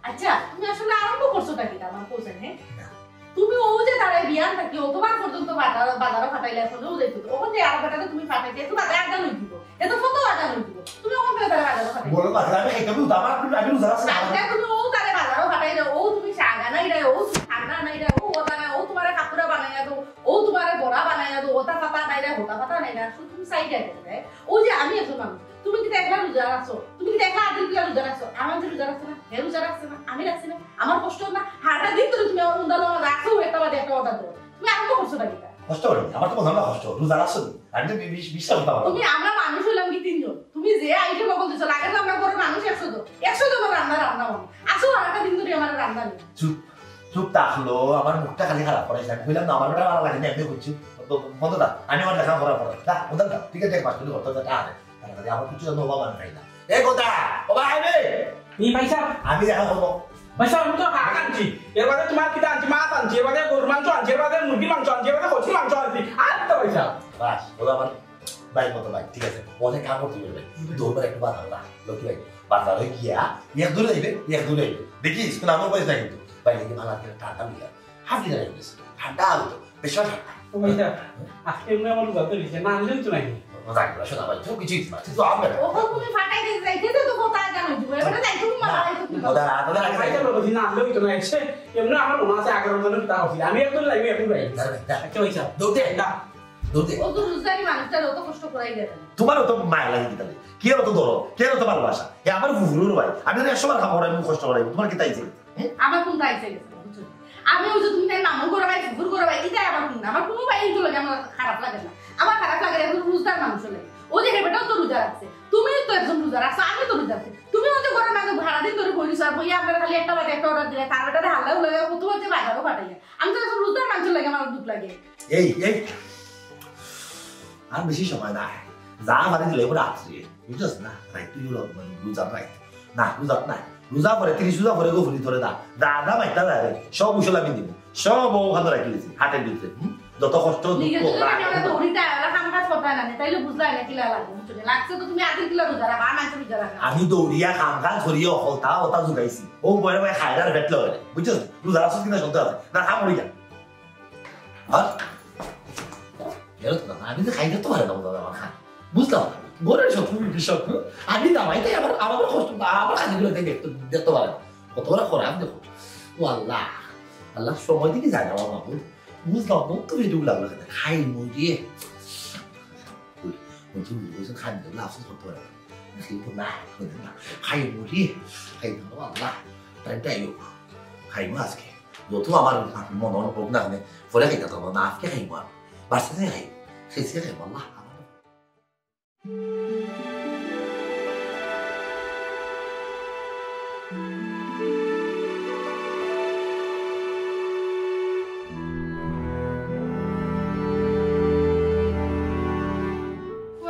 আচ্ছা, তুমি আসলে আরম্ভ করছো নাকি আমার কোচে, হ্যাঁ? না। তুমি ও যে তারে বিয়ান থাকি অতবার পর্যন্ত বাজার, বাজারও ফাটাইলে আসলে ও যাইতো। ওখান থেকে আর বেটারে তুমি ফাটাইতে, একটু বাজারে আড্ডা লই দিব। এত কত আড্ডা লই দিব। তুমি ওখান থেকে তারে বাজারও ফাটাইলে। বলো বাজার, আমি খাইতে বলতো, আমার, আমি রোজা আছি না। তাইলে তুমি ও তারে বাজারও ফাটাইলে, ও তুমি শাক আনাই রে, ও তুমি ঠান্ডা আনাই রে, ও ওটা নাই, ও তোমারে কাপড়া বানাইয়া দো, ও তোমারে বড়া বানাইয়া দো, ওটা ফাটা নাই রে, ওটা ফাটা নাই রে, শুধু তুমি সাইডে রে। ও যে আমি একজন মানুষ, তুমি কি একলা রোজা রাখছো? তুমি কি একলা আদিল কিলা রোজা রাখছো? আমার যে রোজা রাখছে না, হে রোজা রাখছে না, আমি রাখছি না, আমার কষ্ট না। হারাটা দিন ধরে তুমি আমার উন্দালো রাখছো, একটা বাদে একটা অর্ডার দেবো। তুমি আরম্ভ করছো না কিতা? কষ্ট করি, আমার তো বোঝানো কষ্ট, রোজা রাখছো তুমি। আমি তো বি-, বিশ-, বিশ্বাস করতে পারবো না। তুমি আমরা মানুষ হইলাম কি তিনজন? তুমি যে আইটেম অকল দিছো, লাগে তো আমরা ঘরের মানুষ একশো জন, একশো জনের রান্না রান্না হবে। আসো, হারাটা দিন ধরে আমার রান্না নেই। চুপ, চুপ থাকলো, আমার মুখটা খালি খারাপ করাইছে। আমি কইলাম না, আমার বেটা ভালো লাগে না, এমনি করছি। ব-, বন্ধ থাক, আমি আমার লেখা করার পরে। দা, বন্ধ থাক, ঠিক আছে, এক মাস তুমি করতে যা, তা আছে। তাড়াতাড়ি আমার কিছু যেন অভাব আমি খাই না। এ কথা, ও ভাই রে! ই ভাই সাহেব। আমি দেখা করবো। ভাই সাহেব, আমি তো হাঁক আনছি, এর বাদে তোমার কিতা আনছি, মাছ আনছি, এর বাদে গরুর মাংস আনছি, এর বাদে মুরগির মাংস আনছি, এর বাদে কচুর মাংস আনছি। আর তো ভাই সাহেব। বাস, ওরা আমার ভাইয়ের মতো ভাই, ঠিক আছে। অনেক কাম করতে হবে ভাই। দৌড় একটু বাধা, বাধা। লক্ষ্মী ভাই, বাজারে গিয়া এক দূরে যাইবে, এক দূরে যাইবে। দেখিস, কোনো আমার বয়স নাই কিন্তু। ভাই, দেখি ভালো করে ঠান্ডা মিলে। হাফ লিটার হয়ে গেছে। ঠান্ডা আলু তো, বেশ ঠান্ডা। ও ভাই সাহেব, আজকে এমনি আমার রোজা তো রয়েছে, না আনলেও তো নাই। মজা করে শোনা ভাই, তুমি কিছুই দিবা, তুই তো হবে না। ওকে তুমি ফাটাই দিতে যাইতে তো তো কোথায় জানো দিব? এবারে যাই তুমি মারা যাইতো তুমি। ওটা আগে ভাই সাহেব বলছি, না আনলেও তো নাই। সে এমনি আমার মনে আছে আগের রমজানে কিতা করছিল। আমি একদম লাইভে এখন ভাই। না, না, না। আচ্ছা ভাই সাহেব। দৌড়ে। না। দৌড়ে। ও তো রোজদারি মানুষটার অত কষ্ট করাই দেয় না। তোমার অত মায়া লাগে কিতা লাগে? কে অত দরদ? কে অত ভালোবাসা? এ আমার ফুফুরুর ভাই। আমি তো একশো বার খাবো, আমি কষ্ট করাইবো। তোমার কিতা আইছে? হুম? আমার কোনটা আইছে গেছে, বুঝছো? আমি ওই যে তুমি তাই মামু করে ভাই, ফুফুর করে ভাই, এটাই আমার কোন, আমার কোনো ভাই এই লাগে আমার খারাপ লাগে না। আমার খারাপ লাগে এখন রোজদার মানুষ লাগে। ও যে হেবেটাও তো রোজা রাখছে, তুমিও তো একজন রোজা রাখছো, আমি তো রোজা রাখছি। তুমি ওই যে ঘরের মাঝে সারাদিন ধরে বই রইছো, আর বইয়া আপনারা খালি একটা বাদে একটা অর্ডার দিলে, তার বেটারে হাল্লা উল্লা কত হচ্ছে বাজারও পাঠাইয়া। আমি তো এখন রোজদার মানুষের লাগে আমার দুঃখ লাগে। এই, এই, আর বেশি সময় নাই। যা পারি দিলে এবার রাত্রে, বুঝছস না? রাইত তুই হলো, মানে, রোজার রাইত। না, রোজাত নাই। রোজা পরে, তিরিশ রোজা পরে গো ফুলি ধরে দা। দা, দা, মাইতা দা রে। সব উসল আমি দিব। সব ওখানে রাখি দিছি, হাতের ভিতরে। হুম? যত কষ্ট, দুঃখ, নিজে যদি রাগ, আমি ওরা দৌড়িতে আয়, ওরা কাম কাজ করতে হয় না, তাইলে বুঝলা না কিলা লাগবে, বুঝছো না? লাগছে তো তুমি আদিল কিলা রোজা রাখা, আর মানছে রোজা রাখা। আমি দৌড়িয়া কাম কাজ করিয়া হলতা ওটা জুগাইছি। ও বয়ে বয়ে খায়রার পেট লড়ে। বুঝছস? রোজা রাখছস কিনা সন্দেহ আছে। না, কাম করি যা। আর বেরোতে পারে না, আমি তো খাইতে তো পারে না, বাবা, আমার খান। বুঝলাম না, ঘরের সব, তুমি কৃষক, হুম? আমি দামাই তাই আমার, আমার কষ্ট, আমার খানিগুলো তাই দেখতে, দেখতে পারে না। কত বড় খরাপ দেখো। ও আল্লাহ, আল্লাহ, সময় দিকে যায় না, বাবা, বুঝ-, বুঝলাম, মন তো বেটুক লাগলো কেন? খাই মুড়িয়ে। বুঝ-, বুঝ-, বুঝ-, খাই মুড়ি, আফসোস করতে পারে না। সেই তো না, বুঝলেন না? খাই মুড়িয়ে, খাই তো, আল্লাহ, টাইমটা আইও। খাই মা আজকে। যত আমার মন অনুভব না, মানে, ফলে খাইতে তো না, আজকে খাই মা। বাসাতে খাই। খেয়েছি খাই, আল্লাহ, আমার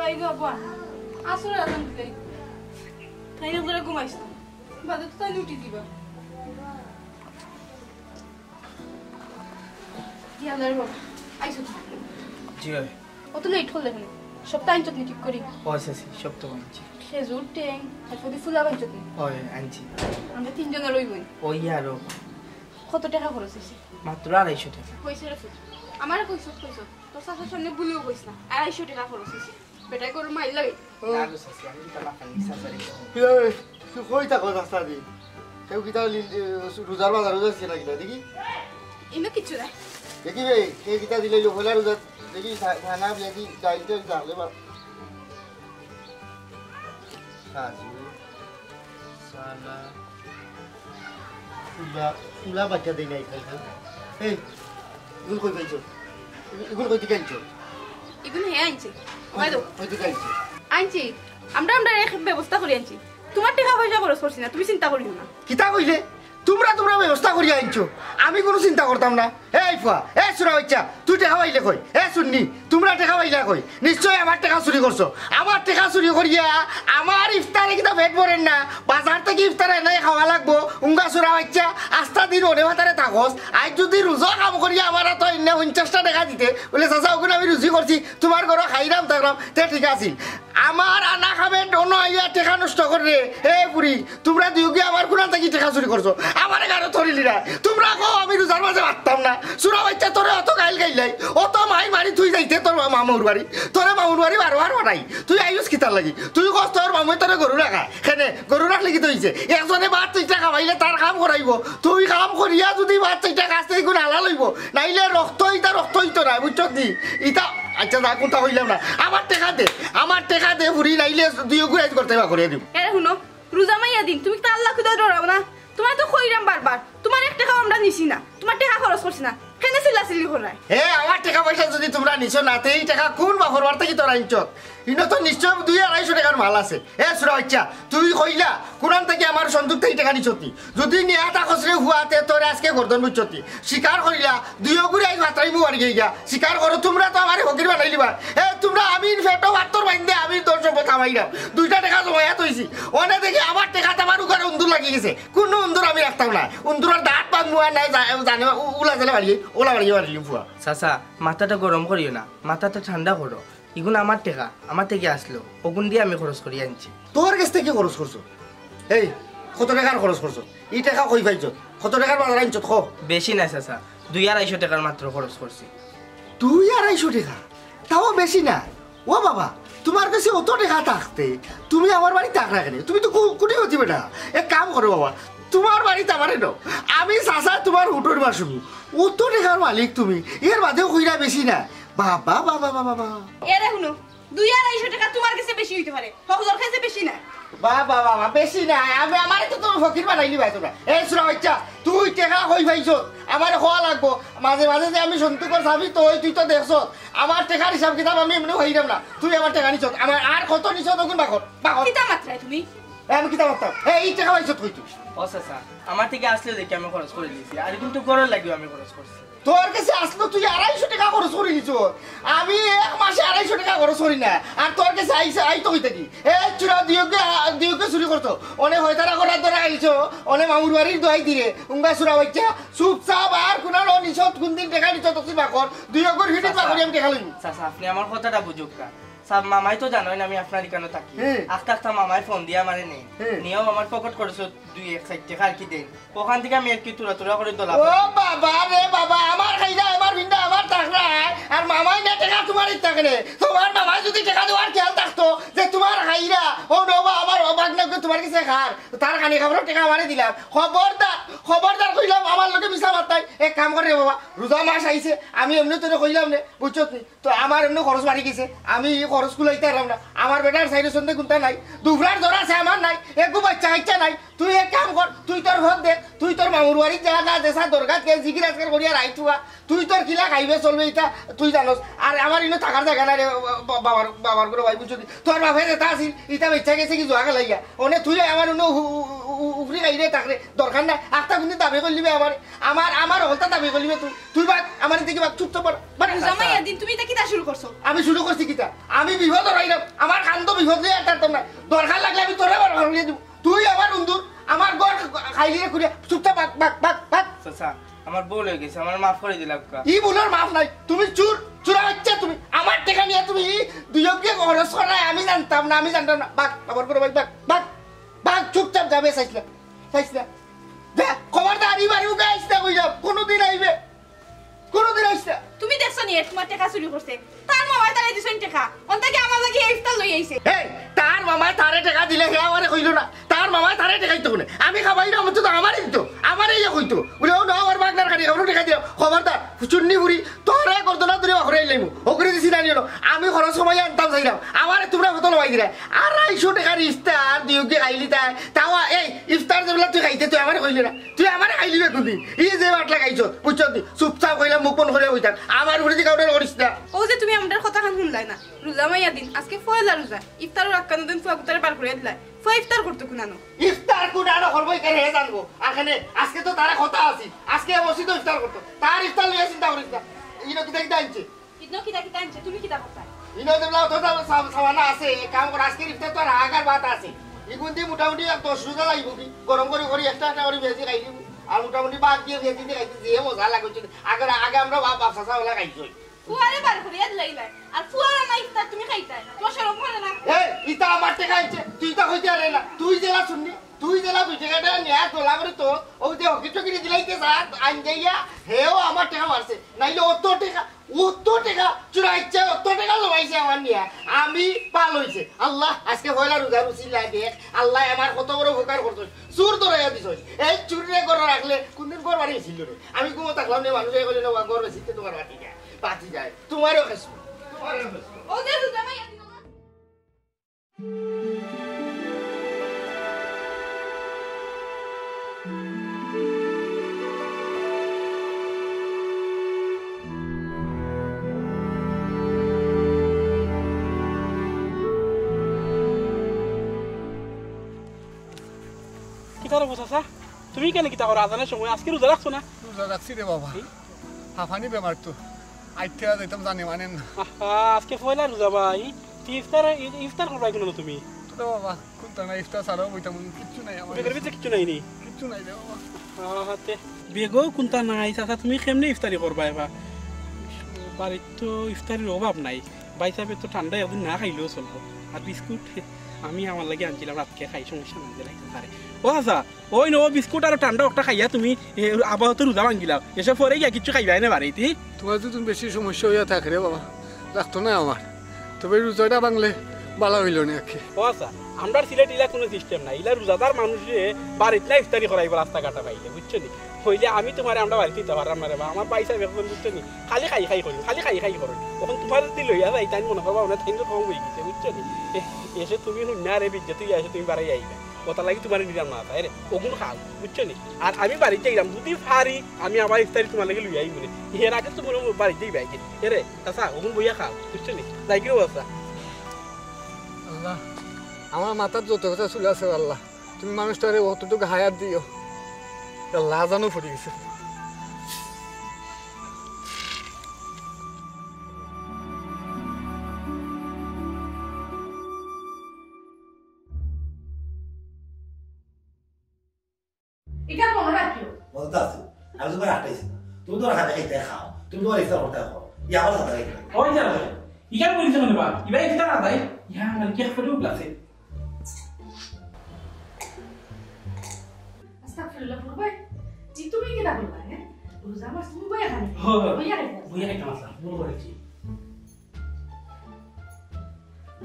ওই গো, আব্বা, আসলে আজান দিলে। তাই না, তোরা ঘুমাইস না। বাদে তো তাই উঠি দিবা। কি আল্লাহর বাবা, আইছো তো? জি ভাই। অত লেট করলে কেন? সবটা আনছত নি ঠিক করি? ও আচ্ছা, আচ্ছা, সব তো আনছি। খেজুর, টেং, আর কদি ফুলা আনছত নি? ওই আনছি। আমরা তিনজনের ওই বোন। ওই আরো। কত টাকা খরচ হয়েছে? মাত্র আড়াইশো টাকা। হয়েছে রে ফুল। আমারে কইছত, কইছত। তোর চাচার সামনে ভুলেও কইস না। আড়াইশো টাকা খরচ হয়েছে। বেটায় গরু মাইর লাগে। না গো চাচি, আমি কিতা মাখানি চাচারে। কিতা রে? তুই কই থাকো রাস্তা দি? কেউ কিতা লি-, এ, রোজার বাজারও যাচ্ছে না কিতা, দেখি? ইনো কিচ্ছু নাই। দেখি বে, কে কিতা দিলে লো, পয়লা রোজা, দেখি, ধা-, ধানা, পেঁয়াজি, ডাইল, তেল, চাউল, এবার। কাজু, সালা। উলা, উলা বাচ্চা দেই নাই খালি। এই, ইগুন কই পাইছো? ইগুন কই থেকে আনছো? ইগুন হে আনছে। কই, কই থেকে আনছো? আনছি। আমরা, আমরা এক ব্যবস্থা করি আনছি। তোমার টাকা পয়সা খরচ করছি না, তুমি চিন্তা করিও না। কিতা কইলে? তোমরা, তোমরা ব্যবস্থা করিয়া আনছো, আমি কোনো চিন্তা করতাম না। এই ফুয়া, এ সুরা বাচ্চা, তুই টাকা পাইলে কই? এ সুন্নি, তোমরা টাকা পাইলা কই? নিশ্চয় আমার টাকা চুরি করছো। আমার টাকা চুরি করিয়া আমার ইফতারে কিতা পেট ভরের না, বাজার থেকে ইফতার এনে খাওয়া লাগবো। উঙ্গা সুরা বাচ্চা, আস্তা দিন অনে ভাতারে থাকস। আজ যদি রোজা কাম করিয়া আমার তো এনে পঞ্চাশটা টাকা দিতে, বলে, "চাচা, ওগুন আমি রুজি করছি, তোমার ঘরো খাইরাম থাকরাম, তে ঠিক আছিল।" আমার আনা খাবে ডনো আইয়া টেকা নষ্ট করে রে। এ বুড়ি, তোমরা দুইওগি আমার কুনান থাকি টেকা চুরি করছো, আমারে গারো ধরিলি না। তোমরা কও আমি রোজার মাঝে মারতাম না। সুরা বাচ্চা তোরে অত গাইল গাইলাই, অত মাই মারি তুই যাইতে তোর মা-, মামুর বাড়ি, তোরে মামুর বাড়ি বারো বার বানাই। তুই আইস কিতার লাগি? তুই কস তোর মামুয়ে তোরে গরু রাখা। কেনে গরু রাখলে কিতা অইছে? একজনে ভাত চাইটা খাওয়াইলে তার কাম করাইবো। তুই কাম করিয়া যদি ভাত চাইটা খাস, তে ইগুন হালাল অইবো। নাইলে রক্ত ইতা রক্ত অইতো না, বুঝছো নি? ইতা, আচ্ছা, যা, কোনটা কইলাম না। আমার টেকা দে, আমার টেকা দে, ফুরি, নাইলে দুইওগুরে আইজ করতে বা করে দিম। এরে হুনো, রোজা মাইয়া দিন, তুমি তো আল্লাহ খুদা ডরাও না? তোমার তো কইরাম বারবার, তোমার এক টেকাও আমরা নিছি না, তোমার টেকা খরচ করছি না, কেনে চিল্লাচিল্লি করায়? এ, আমার টেকা পয়সা যদি তোমরা নিছো না, তে এই টেকা কোন বাপর বাড়ি থাকি তোরা আনছত? ইনো তো নিশ্চয় দুই আড়াইশো টেকার মাল আছে। এ সুরা বাচ্চা, তুই কইলা, কুনান থাকি আমার সন্দুক থাকি টেকা নিছত নি? যদি নিয়া থাকস রে ফুয়া, তে তোরে আজকে গর্দন বুঝছত নি। স্বীকার করিলা, দুইওগুরে আইজ মাত্রাই মুয়ারি গিয়া। স্বীকার করো, তোমরা তো আমারে ফকির বানাইলিবা। এ, তোমরা আমির পেটো পাত্তর বাইন্দে, আমির ধন সম্পদ কামাইলাম। দুইটা টেকা জমাইয়া থইছি। অনে দেখি আমার টেকাত আমার উগারে উন্দুর লাগি গেছে। কুনু উন্দুর আমি রাখতাম না। উন্দুরর দাঁত পাক মুয়া নাই, জা-, জানে উ-, উলা জালে বাড়ি, ওলা বাড়ি বাড়ি ফুয়া। চাচা, মাথাটা গরম করিও না, মাথাটা ঠান্ডা করো। ইগুন আমার টেকা, আমার থাকি আছলো, অগুন দি আমি খরচ করি আনছি। তোর গেছ থাকি খরচ করছো? এই, কত টেকার খরচ করছো? ই টেকা কই পাইছত? কত টেকার বাজার আনছত, ক? বেশি না চাচা, দুই আড়াইশো টেকার মাত্র খরচ করছি। দুই আড়াইশো টেকা? তাও বেশি না। ও বাবা, তোমার গেছে অত টেকা থাকতে তুমি আমার বাড়িত থাকরায় কেনে? তুমি তো কো-, কোটিপতি বেটা। এক কাম করো বাবা, তোমার বাড়িত আমারে নেও। আমি চাচা তোমার হুটুর বাসুমি। অত টেকার মালিক তুমি, এর বাদেও কইরা বেশি না। বাবা, বাবা, বাবা, বাবা। এরে হুনো, দুই আড়াইশো টেকা তোমার গেছে বেশি অইতে পারে, হকলর গেছে বেশি না। বাবা, বাবা, বেশি না। আমি, আমারে তো তুমি ফকির বানাইলিবায় তোমরা। এই সুরা বাচ্চা, তুই টেকা কই পাইছত? আমারে কওয়া লাগবো। মাঝে মাঝে যে আমি সন্দুকর চাবি থই, তুই তো দেখছত। আমার টেকার হিসাব কিতাব আমি এমনেও পাইরাম না। তুই আমার টেকা নিছত। আমার আর কত নিছত অগুন বার কর, বার কর। কিতা মাতরায় তুমি? এ, আমি কিতা মাতরাম? এ, ই টেকা পাইছত কই তুই? ও চাচা, আমার থাকি আছলো দেখি আমি খরচ করি দিছি। আর কিন্তু ঘরর লাগিও আমি খরচ করছি। তোর গেছে আছলো তুই আড়াইশো টেকা খরচ করি দিছত। আমি এক মাসে আড়াইশো টেকা খরচ করি না। আর তোর গেছে আইছে, আইতো কই থাকি? এ, চুরা দুইওগে, আ, দুইওগে চুরি করতো। অনে হয়তারা করার ধরে আইছো, অনে মামুর বাড়ির দোহাই দিরে। উঙ্গা চুরা বাচ্চা, চুপচাপ আর কুনানো নিছত, কুনদিন টেকা নিছত, তুই বার কর। দুইওগর হিডিত বার করি আমি টেকা লইমু। চাচা, আপনে আমার কথাটা বুঝউক্কা। তা মামায় তো জানইন আমি আপনার ইখানো থাকি। হুম। আখতা আখতা মামায় ফোন দিয়া আমারে নেইন। হুম। নিয়াও আমার পকেট খরচো দুই এক ষাইট টেকা আর কি দেইন। অখান থাকি আমি আর কি থুড়া থুড়া করি দলা ও বাবা রে বাবা, আমার খাইরা, আমার ভিন্দা, আমার তাকরা, আর মামায় না টেকা তুমার ইতা কেনে? তুমার মামায় যুদি টেকা দেওয়ার খেয়াল থাকতো যে তুমার খাইরা, ও নবা আমার ও বাগনা তুমার গেছে খার, তার খানি খাবারও টেকা আমারে দিলাম। খবরদার, খবরদার কইলাম আমার লগে মিছা মাত নাই। এক কাম কর রে বাবা, রোজা মাস আইছে, আমি এমনে তোরে কইলাম নে, বুঝছত নি? তো আমার এমনে খরচ বাড়ি গেছে, আমি ই খরচ কুলাইতাম পারলাম না। আমার বেটার সাইডে সন্ধে কুন্তা নাই, দুবরার জ্বর আছে আমার নাই, একগু বাচ্চা কাচ্চা নাই। তুই এক কাম কর, তুই তোর হক দে, তুই তোর মামুর বাড়ি যা, যা দেশা দরকার কে জিগির আজকাল করিয়া রাইত হুয়া, তুই তোর কিলা খাইবে চলবে ইতা তুই জানোস। আর আমার ইনো থাকার জাগা নাই রে বা-, বাবার, বাবার ঘরো ভাই, বুঝছস নি? তোর বাপে যেতা আছিল, ইতা বেচা গেছে কি জুয়া খেলাইয়া। অনে তুই আমার ইনো উ-, উ-, উ-, উফরি খাইরে থাকরে, দরকার নাই। আখতা কুনদিন দাবি করলিবে আমারে, আমার, আমার হকলতা দাবি করলিবে তুই। তুই বাদ, আমার ইদিকে বাদ, চুপচাপ বাদ, বাদ। রোজা মাইয়া দিন, তুমি ইতা কিতা শুরু করছো? আমি শুরু করছি কিতা? আমি বিপদ হরাইলাম, আমার কান্দ বিপদ লইয়া আর থাকতাম না। দরকার লাগলে আমি তোরে বার করিয়া দিব। তুই আমার উন্দুর, আমার ঘর খাইলিয়ে ঘুরে, চুপচাপ বাদ, বাদ, বাদ, বাদ। চাচা, আমার ভুল অই গেছে, আমার মাফ করি দিলাউক্কা। ই ভুলর মাফ নাই, তুমি চুর, চুরা বাচ্চা তুমি। আমার টেকা নিয়া তুমি ই দুইওগিয়ে খরচ করায় আমি জানতাম না, আমি জানতাম না। বাদ, বাবার ঘরো ভাই, বাদ, বাদ, বাদ, চুপচাপ যাবে, চাইছ না, চাইছ না। যা, খবরদার, ই বাড়ি উঠে আইস না, কইলাম, কোনোদিন আইবে, কোনোদিন আইস না। তুমি দেখছো নি, এ তুমার টেকা চুরি করছে? তার মামায় তারে দিছইন টেকা, অন থাকি আমার লাগি ইফতার লই আইছে। এই, তার মামায় তারে টেকা দিলে হে আমারে কইলো না, তার মামায় তারে টেকা দিতো কেনে? আমি খাবাইরাম, অন্তত আমারে দিতো, আমারে ইয়ে কইতো, বুলে, "ও না, আমার বাগনার খানি, ওরও টেকা দিলাম।" খবরদার, চুন্নি বুড়ি, তোরে গর্দনা ধরি অখরে আইলাইমু, অখরে দিছি না নিও। আমি খরচ কমাই আনতাম চাইলাম, আমারে তুমরা কত লবাই দিলায়? আড়াইশো টেকার ইফতার, দুইওগিয়ে খাইলিতায়, তাও এই ইফতার যেবলা তুই খাইতে, তুই আমারে কইলে না। তুই আমারে খাইলিবে কুনদিন? ই যে বাটলা খাইছস, বুঝছস নি? চুপচাপ কইলাম, মুখ বন্ধ করিয়া বই থাক। আমার উপরে দি কাউরে করিস না। ও যে তুমি আমরার কথাখান হুনলায় না। রোজা মাইয়া দিন, আজকে পয়লা রোজা। ইফতারর আগ কুনুদিন ফুয়া গুতারে বার করিয়া দিলায়। ফুয়া ইফতার করতো কুনানো? ইফতার কুনানো করবো, ইখান হে জানবো। আর কেনে, আজকে তো তার কথা আছিল। আজকে মসজিদো ইফতার করতো। তার ইফতার লইয়া চিন্তা করিস না। ইনো কিতা কিতা আনছে? ইনো কিতা কিতা আনছে? তুমি কিতা করতায়? ইনো যেবলা অত সা-, সামানা আছে, এক কাম কর, আজকের ইফতার তো আর হাহাকার ভাত আছে। ইগুন দি মোটামুটি এক দশ রোজা যাইবো কি? গরম করি করি একটা একটা করি ভেজি খাই দিবো। আর মোটামুটি ভাত দিয়া ভেজি দি খাইতে যে মজা লাগে, বুঝছো নি? আগে, আগে আমরা বাপ, বাপ চাচা ওলা খাইছি। ফুয়ারে বার করিয়া দিলাইলায়। আর ফুয়ার আনা ইফতার তুমি খাইতায়। তুমার শরম করে না? এই, ইতা আমার টেকা আনছে, তুই ইতা কইতে পারে না। তুই যেলা চুন্নি, তুই যেলা দুই টেকাটা নিয়া তোলা করে তো, ও যে হকি চকিরি দিলাইতে যা, আন যাইয়া, হেও আমার টেকা মারছে। নাইলে অত টেকা, অত টেকা চুরাইছে, অত টেকা লবাইছে আমার নিয়া। আমি পাল অইছে। আল্লাহ, আজকে পয়লা রোজার উসিলায় দেখ, আল্লায় আমার কত বড় উপকার করছস। চুর ধরাইয়া দিছস। এই চুররে ঘরো রাখলে কুনদিন ঘর বাড়ি আছিল রে? আমি ঘুমো থাকলাম নে, মানুষে কইলে না, ঘর বেচিতে তুমার বাতি যায়, বাতি যায়। তুমারও খেসবো, তুমারও খেসবো। ও যে রোজা মাইয়া দিন। কিতা রে চাচা? তুমি কেনে কিতা করো আজানর সময়? আজকে রোজা রাখছো না? রোজা রাখছি রে বাবা। হুম? হাফানি বেমার তো। আইতে আর যাইতাম জানে মানে না। আহা, আজকে পয়লা রোজা ভাই। ই-, ইফতার, ই-, ইফতার করবায় কুনানো তুমি? তো রে বাবা, কুন্তা নাই, ইফতার ছাড়াও বইতাম, কিচ্ছু নাই আমার ব্যাগর কাছে। ভিতরে কিচ্ছু নাই নি? কিচ্ছু নাই রে বাবা। আহা, তে। ব্যাগও কুন্তা নাই, চাচা, তুমি কেমনে ইফতারি করবায় বা? বাড়িত তো ইফতারির অভাব নাই। ভাইসাবে তো ঠান্ডা একদিন না খাইলেও চলবো। আর বিস্কুট আমি আমার লাগি আনছিলাম, রাতকে খাই, সমস্যা নাই, দিলাই তো পারে। ও চাচা, ওই নবো বিস্কুট আর ঠান্ডা একটা খাইয়া তুমি, এ, আপাতত রোজা ভাঙ্গিলাও। এসে পরে গিয়া কিচ্ছু খাইবায় না বাড়িত, ই? তুমার যদি বেশি সমস্যা অইয়া থাকে রে বাবা, রাখতো না আমার। তবে রোজাটা ভাঙলে বালা অইলো না আর কি। ও চাচা, আমরার সিলেট ইলা কুনু system নাই। ইলা রোজাদার মানুষরে বাড়িত না ইফতারি করাইবো রাস্তাঘাটে পাইলে, বুঝছো নি? অইলে আমি তুমারে আমরার বাড়িত নিতাম পারতাম না রে বা। আমার ভাইসাব একজন, বুঝছো নি? খালি খাই খাই করইন, খালি খাই খাই করইন। অখন তুমারে যদি লইয়া যাই, তাইন মনো করবা অনেক তাইন কম অইগেছে, বুঝছো নি? এ-, এসে তুমি হুন্না রে বিদ্যা, তুই এসে তুমি বাড়াই আইবা। অতার লাগি তুমারে নিলাম না, তাই রে, অগুন খাও, বুঝছো নি? আর আমি বাড়িত যাইরাম, যদি পারি, আমি আবার ইফতারি তুমার লাগি লইয়া আইমু নে। এর আগে তো মনে অয় বাড়িত যাইবায় গি। এরে, চাচা, অগুন বইয়া খাও, বুঝছো নি? যাই গি রে, ও চাচা। আল্লাহ, আমার মাথাত যত কথা চুল আছে, আল্লাহ, তুমি মানুষটারে অতটুকু হায়াত দিও। আল্লাহ, আজানও পড়ি গেছে। এটা মনে রাখিও। মনে তো আছে। আমি তুমারে আটকাইছি না। তুমি তুমার খানা খাইতায় খাও। তুমি তুমার ইচ্ছা করতায় খাও। ই আমার খানা খাইতায়। ওই যে আছে। ইখান বলিছে মানে বা, ইবা ইফতার আদায়, ইয়া, মানে কি একবারে উগলাছে। আস্তাগফিরুল্লাহ, বুরু ভাই। জি, তুমি কিতা করলা, হ্যাঁ? রোজা মাস তুমি বইয়া খাবে? হ্যাঁ, হ্যাঁ। বইয়া খাইতে আছো? বইয়া খাইতাম আছলাম, বুরু ভাই কি?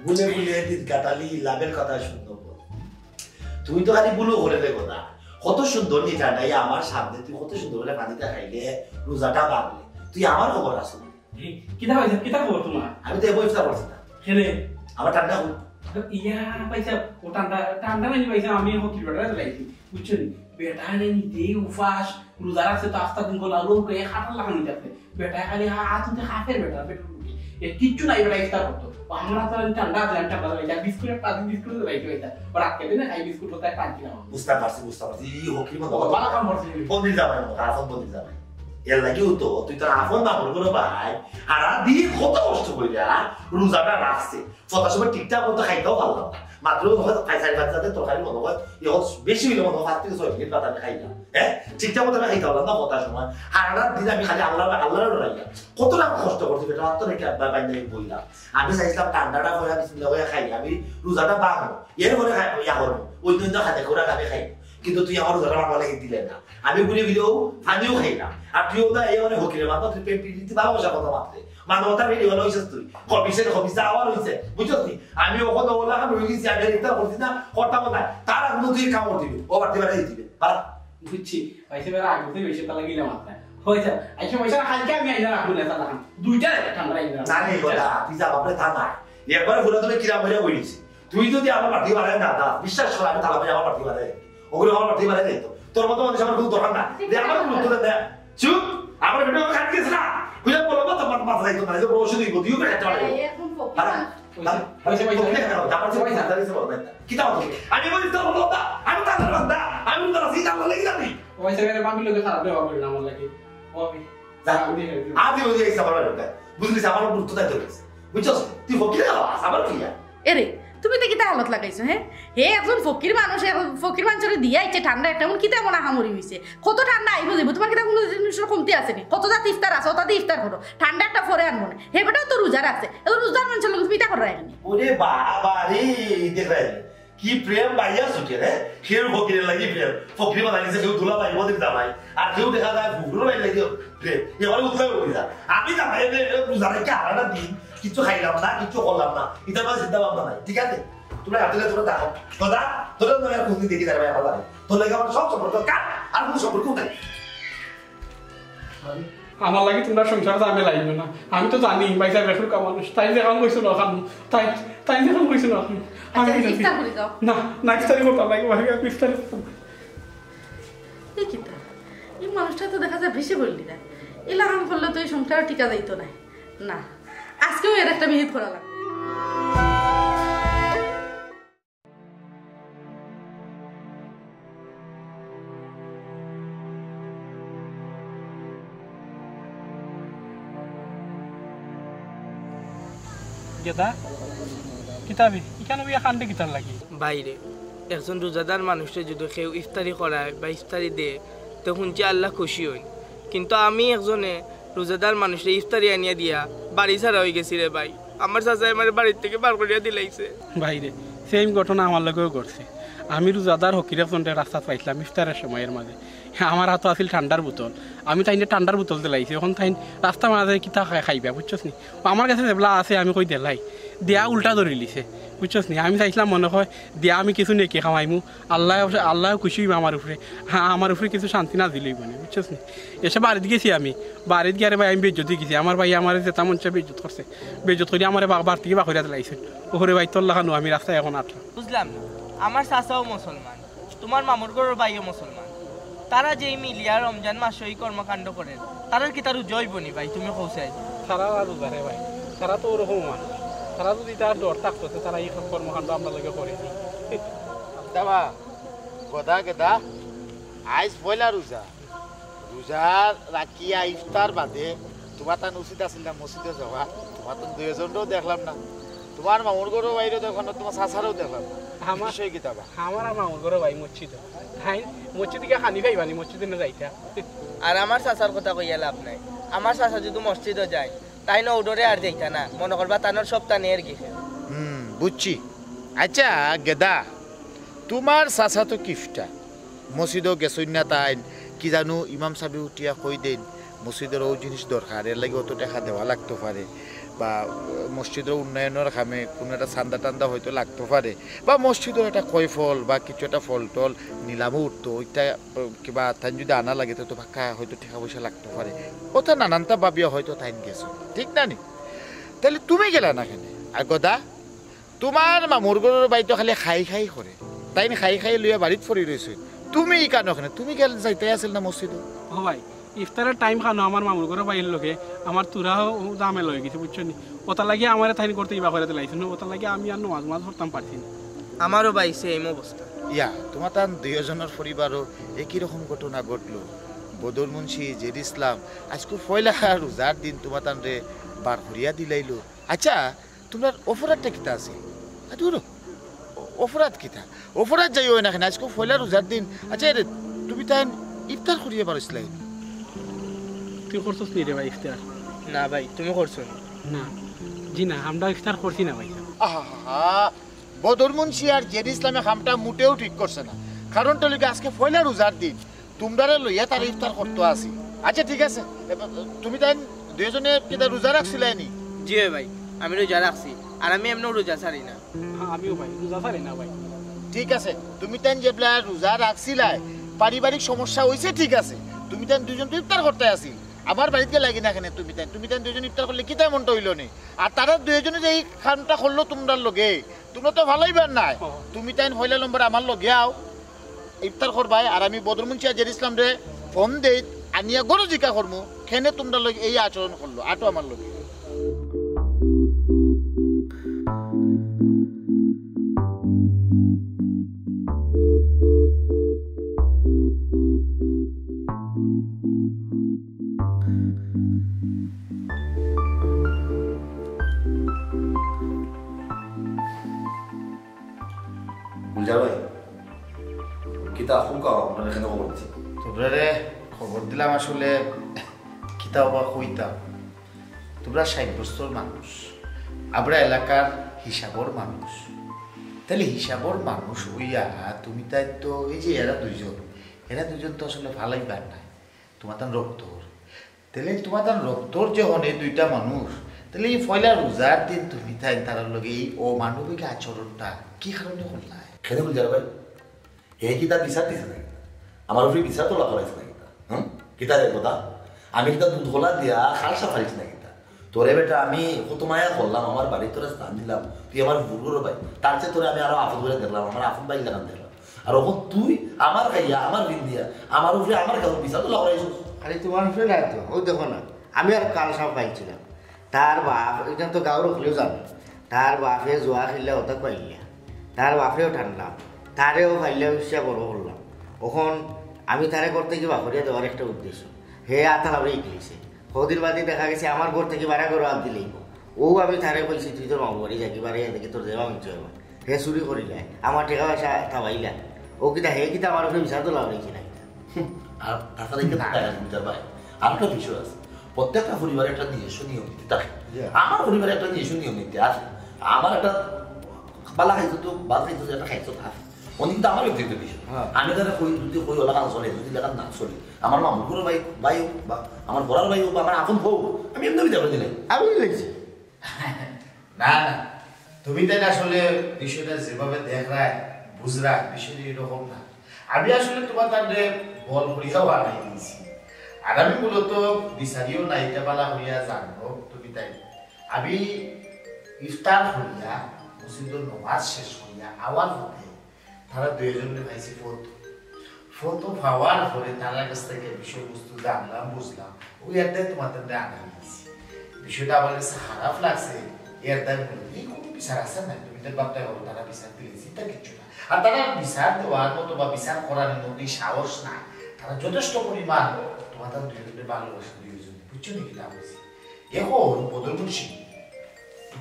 বুলে বুলে দিন কাটালি, লাভের কথা শুনবো। তুই তো খালি বুলু করে দে কথা। কত সুন্দর নি ঠান্ডায় আমার সামনে, তুই কত সুন্দর করে পানিটা খাইলে, রোজাটা ভাঙলে। তুই আমার খবর রাখছ না। এ, কিতা অইছে? কিতা খবর তুমার? আমি তো এবো ইফতার করছি না। কেনে? আমার ঠান্ডা খুব। ইয়া, পয়সা, ও ঠান্ডা, ঠান্ডা নানি পয়সা, আমি এখন কি বেটা লাইছি, বুঝছো নি? বেটা রে নিতে উপাস, রোজা রাখছে তো আস্তা দিন গোলা লোক, এ খাটার লাগানি যাচ্ছে। বেটা খালি হা-, হাত উঠে হাফের বেটা, পেট উঠে। এ কিচ্ছু নাই, বেটা ইফতার করতো। ও আমার হাতে আমি ঠান্ডা আছে, আমি ঠান্ডা লাগাই, আর বিস্কুট একটা আছে, বিস্কুট লাগাই, ওই তা। ও রাত কেটে না, খাই বিস্কুট হতে একটা আনছি না। বুঝতে পারছি, বুঝতে পারছি। ই হকির মতো ও, বালা কাম করছে। বন্দির জামাই মতো, আসল বন্দির জামাই। এর লাগিও তো, তুই তোর আপন বাপর করে ভাই, আর আর দিয়ে কত কষ্ট করে, আর রোজাটা রাখছে। কথা সময় ঠিকঠাক মতো খাইতেও পারলাম না। মাত্র মনে হয় খাই চারি পাঁচ জাতের তরকারি মনে হয়, এখন বেশি হইলে মনে হয় পাঁচ থেকে ছয় প্লেট ভাত আমি খাইলাম। হ্যাঁ, ঠিকঠাক মতো আমি খাইতে পারলাম না কথা সময়। আর আর দিন আমি খালি আল্লাহ, আল্লাহর ডরাইলাম। কত টাকা কষ্ট করছি, বেটা, মাত্র রেখে একবার বাইরে আমি বললাম। আমি চাইছিলাম ঠান্ডাটা করে বিসমিল্লাহ করে খাই, আমি রোজাটা ভাঙবো, এর করে খাই, ইয়া করবো, ওই দিন তো খাতে করে আমি খাই। কিন্তু তুই আমার রোজাটা ভাঙবা লাগি দিলে না। আমি ঘুরে ফিরেও পানিও খাই না। আর তুইও না, এই মানে হকিরে মাত্র তুই প্রেম প্রীতি ভালোবাসা কথা মাত্রে। মানবতার রেডি হলো হইছিস তুই। কবিসের কবিসে আবার হইছে। বুঝছস নি? আমি ওখানে ওলা খান হয়ে গেছি, আমি আর ইফতার করছি না, করতাম না। তার আগে তুই কাম করতে দিবি। ও বাড়তি বাড়াই দিবে। পারা। বুঝছি। ভাই সাহেব, এর আগে তো বেশি তালা গিলা মাত্রা। হয়েছে। আইসা পয়সা হালকা আমি আইনা রাখবো না, তালা খান। দুইটা রেখে ঠান্ডা আইনা রাখবো। না রে, কথা, তুই যা বাপরে তা না। একবারে ঘুরে ধরে কিরা মরে বই নিছি। তুই যদি আমার বাড়তি বাড়াই না দাস, বিশ্বাস কর, আমি তালা ভাই আমার বাড়তি বাড়াই। ওগুলো আমার বাড়তি বাড়াই যাইতো। তোর মতো মানুষ আমার খুব দরকার না। দে আমার কোনো উত্তর দে। চুপ! আমার ভিডিও খাট গেছে না। খুলে বলো না, তোমার মাথা যাইতো না। এই যে বড় ওষুধ দিব, দিও না, একটা বাড়াই। এই এখন ফকির হ্যাঁ? মানুষ। হ্যাঁ? পয়সা, পয়সা, পয়সা। ফকির কেন? আমার পয়সা, পয়সা। পয়সা দিছে বলো না। কিতা বলছো? আমি বলি তোর বলো না। আমি তাদের বান্দা। আমি তারা সিধা বলে কি জানি? পয়সা করে বাপের লোকে খারাপ ব্যবহার করি না আমার লাগে। ও আমি যা। আমি দিয়ে ফেলি। আজ ওই যে এই সাবার লোকটা। বুঝলি, সাবার গুরুত্ব দায়িত্ব রয়েছে। বুঝছস? তুই ফকির না, আমার কি আর? এরে, তুমি তো কিতা হালত লাগাইছো, হ্যাঁ? হে একজন ফকির মানুষ, হে ফকির মানুষরে দিয়া আইছে ঠান্ডা একটা, এমন কিতা মনে হামুরি হইছে? কত ঠান্ডা আইবো যাইবো, তোমার কিতা কোনো জিনিসের কমতি আছে নি? কত জাত ইফতার আছে, ওটা দিয়ে ইফতার করো। ঠান্ডা একটা পরে আনবো না। হে বেটাও তো রোজা রাখছে। এখন রোজার মানুষের লগে তুমি ইটা করো এখানে। ওরে বাবা রে, দেখ রে, কি প্রেম বাইয়া ছুটে রে। কেউ ফকিরের লাগি প্রেম, ফকির বানাই দিছে, কেউ দুলা ভাই, ওদের জামাই, আর কেউ দেখা যায় ফুকুর ভাই লাগি প্রেম। এবার উদ্ধার করে দিলা। আমি জামাই এনে এনে রোজা রেখে হারাটা দিন, কিচ্ছু খাইলাম না, কিচ্ছু করলাম না, ইতার মাঝে চিন্তা ভাবনা নাই, ঠিক আছে? তোমরা রাত্রে তোমরা দেখো, কথা তোরা তোমরা কোনদিন দেখি যাবে আমার বাড়ি। তোর লাগে আমার সব সম্পর্ক কাট, আর কোনো সম্পর্ক নাই। আমার লাগি তোমরা সংসার ঝামেলা আইও না। আমি তো জানি, ভাই সাহেব বেফুরকা মানুষ। তাই যেখান কইছো না খান, তাই, তাই যেখান কইছো না খান। আমি আচ্ছা, জানি। ইফতার করে দাও। না, না, ইফতারি করতাম না, ভাই, আমি ইফতারি করতাম না। এই কিতা? এই মানুষটা তো দেখা যায় বেশি বললি না। এলাকান করলে তো এই সংসার টিকা যাইতো না। না, আজকেও এর একটা বিহিত করা লাগবে। গেদা, কিতাবে, ইখানো বিয়া কান্দে কিতার লাগি? ভাইরে, একজন রোজাদার মানুষরে যদি কেউ ইফতারি করায় বা ইফতারি দে, তো হুনছি আল্লাহ খুশি হইন। কিন্তু আমি একজনে রোজাদার মানুষরে ইফতারি আনিয়া দিয়া বাড়ি ছাড়া হয়ে গেছি রে ভাই। আমার চাচায় আমার বাড়ির থেকে বার করিয়া দিলাইছে। ভাইরে, সেম ঘটনা আমার লগেও ঘটছে। আমি রোজাদার ফকির একজনরে রাস্তাত পাইছিলাম ইফতারের সময়র মাঝে। আমার হাতো আছিল ঠান্ডার বোতল। আমি তাইনরে ঠান্ডার বোতল দিলাইছি। এখন তাইন রাস্তার মাঝে কিতা খাই-, খাইবা, বুঝছস নি? ও আমার কাছে যেবলা আছে আমি কই দিলাই। দিয়া উল্টা ধরিলিছে, বুঝছস নি? আমি চাইছিলাম মনে হয় দিয়া আমি কিছু নেকি কামাইমু। আল্লাহ, আল্লাহ খুশি হইবা আমার উপরে। হ্যাঁ, আমার উপরে কিছু শান্তি নাজিল হইবা নি, বুঝছস নি? এসে বাড়িত গেছি আমি। বাড়িত গিয়া রে ভাই আমি বেইজ্জত হয়ে গেছি। আমার ভাই আমারে যেতা মন চায় বেইজ্জত করছে। বেইজ্জত করি আমারে বা-, বাড়ি থেকে বার করিয়া দিলাইছে। ওরে ভাই তোর লাখানো আমি রাস্তায় এখন আটলাম। বুঝলাম না, আমার চাচাও মুসলমান, তোমার মামুর ঘরর ভাইও মুসলমান। তারা যে এই মিলিয়া রমজান মাসো এই কর্মকাণ্ড করের, তারার কিতা রোজা হইবো নি ভাই? তুমি কও চাই। তারা আর রোজা রে ভাই, তারা তো ওরকম মানুষ। তারা যদি তার ডর থাকতো, তে তারা এই কর্মকাণ্ড আমরার লগে করে নি। দাবা, গদা গেদা, আইজ পয়লা রোজা। রোজা রাখিয়া ইফতার বাদে তোমার তান উচিত আছিল না মসজিদো যাওয়া। তোমার তান দুইজনরেও দেখলাম না, তোমার মামুর ঘরর ভাইরেও দেখলাম না, তোমার চাচারেও দেখলাম না। আমার বিষয় কিতা বা? আমার আর মামুর ঘরর ভাই মসজিদো। তাইন মসজিদো গিয়া খানি পাইবা নি, মসজিদো না যাইতা। আর আমার চাচার কথা কইয়া লাভ নাই। আমার চাচা যদি মসজিদো যায়, তাইন অউ ডরে আর যাইতা না, মনো করবা তানর সবতা নের গিয়ে। হুম, বুঝছি। আচ্ছা, গেদা, তুমার চাচা তো কিফটা, মসজিদো গেছইন না তাইন, কি জানু ইমাম সাবে উঠিয়া কই দেইন, মসজিদর অউ জিনিস দরকার, এরলাগি অত টেকা দেওয়া লাগতো পারে, বা মসজিদর উন্নয়নর কামে কুনু একটা চান্দা টান্দা হয়তো লাগতো পারে, বা মসজিদর একটা কয়ফল বা কিছু একটা ফল টল নিলামো উঠতো, ওইটা, আহ, কিবা তাইন যুদি আনা লাগে, তো, তো পাক্কা হয়তো টেকা পয়সা লাগতো পারে। অতা নানানতা ভাবিয়া হয়তো তাইন গেছইন, ঠিক না নি? তাইলে তুমি গেলা না কেনে? আর গদা, তুমার মামুর ঘরর বাই তো খালি খাই খাই করে, তাইন খাই খাই লইয়া বাড়িত পড়ি রইছইন, তুমি ইকানো কেনে? তুমি গেল যাইতায় আছিল না মসজিদো? ও ভাই, ইফতারর টাইম খানো আমার মামুর ঘরর বাইর লগে আমার থুড়া ঝামেলা অইগেছে, বুঝছো নি? অতার লাগি আমারে তাইন করতে ইবা করে দিলাইছইন, অতার লাগি আমি আর নমাজ মাজ পড়তাম পারছি না। আমারও ভাই সেম অবস্থা। ইয়া, তুমাতান দুইওজনর পরিবারও একই রকম ঘটনা ঘটলো। বদর মুন্সি, জেড ইসলাম, আইজকু পয়লা রোজার দিন তুমাতানরে বার করিয়া দিলাইলো। আচ্ছা, তুমরার অপরাধটা কিতা আছে? আ, দূর হ। অ-, অপরাধ কিতা? অপরাধ যাই অয় না কেনে, আইজকু পয়লা রোজার দিন। আচ্ছা, এরে, তুমি তাইন ইফতার করিয়া বারইছলায় নি? তুই করছস নি রে ভাই ইফতার? না ভাই, তুমি করছো নি? না, জি না, আমরা ইফতার করছি না ভাই। আহা, বদর মুন্সি আর জেড ইসলামে কামটা মুটেও ঠিক করছে না। কারণটা অইলো গি, আইজকে পয়লা রোজার দিন, তুমরারে লইয়া তারা ইফতার করতো আছি। আচ্ছা, ঠিক আছে, এ, তুমি তাইন দুইওজনে কিতা রোজা রাখছিলায় নি? জি অয় ভাই, আমি রোজা রাখছি, আর আমি এমনেও রোজা ছাড়ি না। হ্যাঁ, আমিও ভাই, রোজা ছাড়ি না ভাই। ঠিক আছে, তুমি তাইন যেবলা রোজা রাখছিলায়, পারিবারিক সমস্যা অইছে, ঠিক আছে, তুমি তাইন দুইজন তো ইফতার করতায় আছি, আমার বাড়িত গেলায় গি না কেনে তুমি তাইন, তুমি তাইন দুইজন ইফতার করলে কিতা এমনটা অইলো নি? আর তারা দুইজনে যে এই কামটা করলো তুমরার লগে, তুমরা তো ভালাইবার নায়। ও। তুমি তাইন পয়লা নম্বর আমার লগে আও, ইফতার করবায়, আর আমি বদর মুন্সি আর জেড ইসলামরে ফোন দেই, আনিয়া ঘরো জিকা করমু, কেনে তুমরার লগে এই আচরণ করলো, আটো আমার লগে। গুলজার ভাই, কিতা হুনকা, আপনারে কেনে খবর দিছি? তোমরারে খবর দিলাম আসলে, কিতা বা কইতাম। তোমরা ষাইট বছর মানুষ, আমরা এলাকার হিসাবর মানুষ। তাইলে হিসাবর মানুষ অইয়া তুমি তাইন তো, এই যে এরা দুইজন, এরা দুইজন তো আসলে ভালাইবার নায়, তুমাতান রক্তর। তাইলে তুমাতান রক্তর যখন এই দুইটা মানুষ, তাইলে এই পয়লা রোজার দিন তুমি তাইন তারার লগে এই অমানবিক আচরণটা কি কারণে করলায়? কেনে গুলজার ভাই? হে কিতা বিচার দিছে না কিতা? আমার উপরে বিচার তোলা করাইছে না কিতা? হুম? কিতা রে কথা? আমি কিতা দুধ কলা দিয়া খাল সাফারিছি না কিতা? তোরে বেটা আমি কত মায়া করলাম, আমার বাড়িত তোরে স্থান দিলাম, তুই আমার বুড়োর ভাই, তার চেয়ে তোরে আমি আরো আফত করে দেখলাম, আমার আফত ভাই লাগান দেখলাম। আর অখন তুই আমার খাইয়া, আমার ঋণ দিয়া, আমার উপরে আমার কেমন বিচার তোলা করাইছস? খালি তুমার উপরে নায় তো, অউ দেখো না, আমি আর কাল সাপ খাইছিলাম। তার বাপ, ইটা তো গাঁওর হকলেও জানে, তার বাপে জুয়া খেললা, অতা পাইলা। তার বাপেও টানলাম, তারেও পাইলা, উইসা বড় করলাম। অখন আমি তারে করতে কি বাকরিয়া দেওয়ার একটা উদ্দেশ্য। হে আতাল আবার ইকলিছে। কদিন বাদে দেখা গেছে আমার ঘর থাকি বারা ঘরো আত দিলাইবো। অউ আমি তারে কইছি, "তুই তোর মামু বাড়ি যা, কিবা রে, দেখি তোর দেওয়া হইছে এবার।" হে চুরি করিলায়, আমার টেকা পয়সা থাবাইলা। অউ কিতা, হে কিতা আমার উপরে বিচার তোলা অইছে না কিতা? হুম, আর তাছাড়া এখানে না। টাকা চিন্তা ভাই, আর একটা বিষয় আছে। প্রত্যেকটা পরিবারে একটা নিজস্ব নিয়ম নীতি থাকে। জি। আমার পরিবারে একটা নিজস্ব নিয়ম নীতি আছে। আমার একটা বালা খাইছো তো, বালা খাইছো তো, একটা খাইছো তো আছে। অনেক কিন্তু আমার ব্যক্তিগত বিষয়। হ্যাঁ। আমি তারা কই, যদি কই ওলা কাজ চলে, যদি লেখা না চলে, আমার মামুর ঘরর ভাই, ভাই হোক, বা আমার বড়ার ভাই হোক, বা আমার আপন বউ হোক, আমি এমনি বিদায় করে দিলাই। আমি দিলাইছি। না, না, তুমি তাইন আসলে বিষয়টা যেভাবে দেখরায়, বুঝরায়, বিষয়টা এরকম না। আমি আসলে তুমাতানরে বল করিয়া বানাই দিছি। আর আমি মূলত বিচারিও না, ইটা বালা করিয়া জানো তুমি তাইন। আমি ইফতার করিয়া, মসজিদর নমাজ শেষ করিয়া আওয়ার পথে তারা দুইজনরে পাইছি ফটো। ফটো পাওয়ার পরে তারার কাছ থাকি বিষয়বস্তু জানলাম, বুঝলাম, অউ এরদায় তুমাতানরে আনাই দিছি। বিষয়টা আমার কাছে খারাপ লাগছে, এরদায় মনে অয়, এই কুনু বিচার আছে না, তুমি তার বাপটাই বলো, তারা বিচার দিলে চিন্তা কিচ্ছু না। আর তারা বিচার দেওয়ার মতো বা বিচার করার মতো এই সাহস নাই, তারা যথেষ্ট পরিমাণ তুমাতান দুইজনরে ভালোবাসে দুইজনে, বুঝছো নি কিতা কইছি? অখন বদরুল সিং,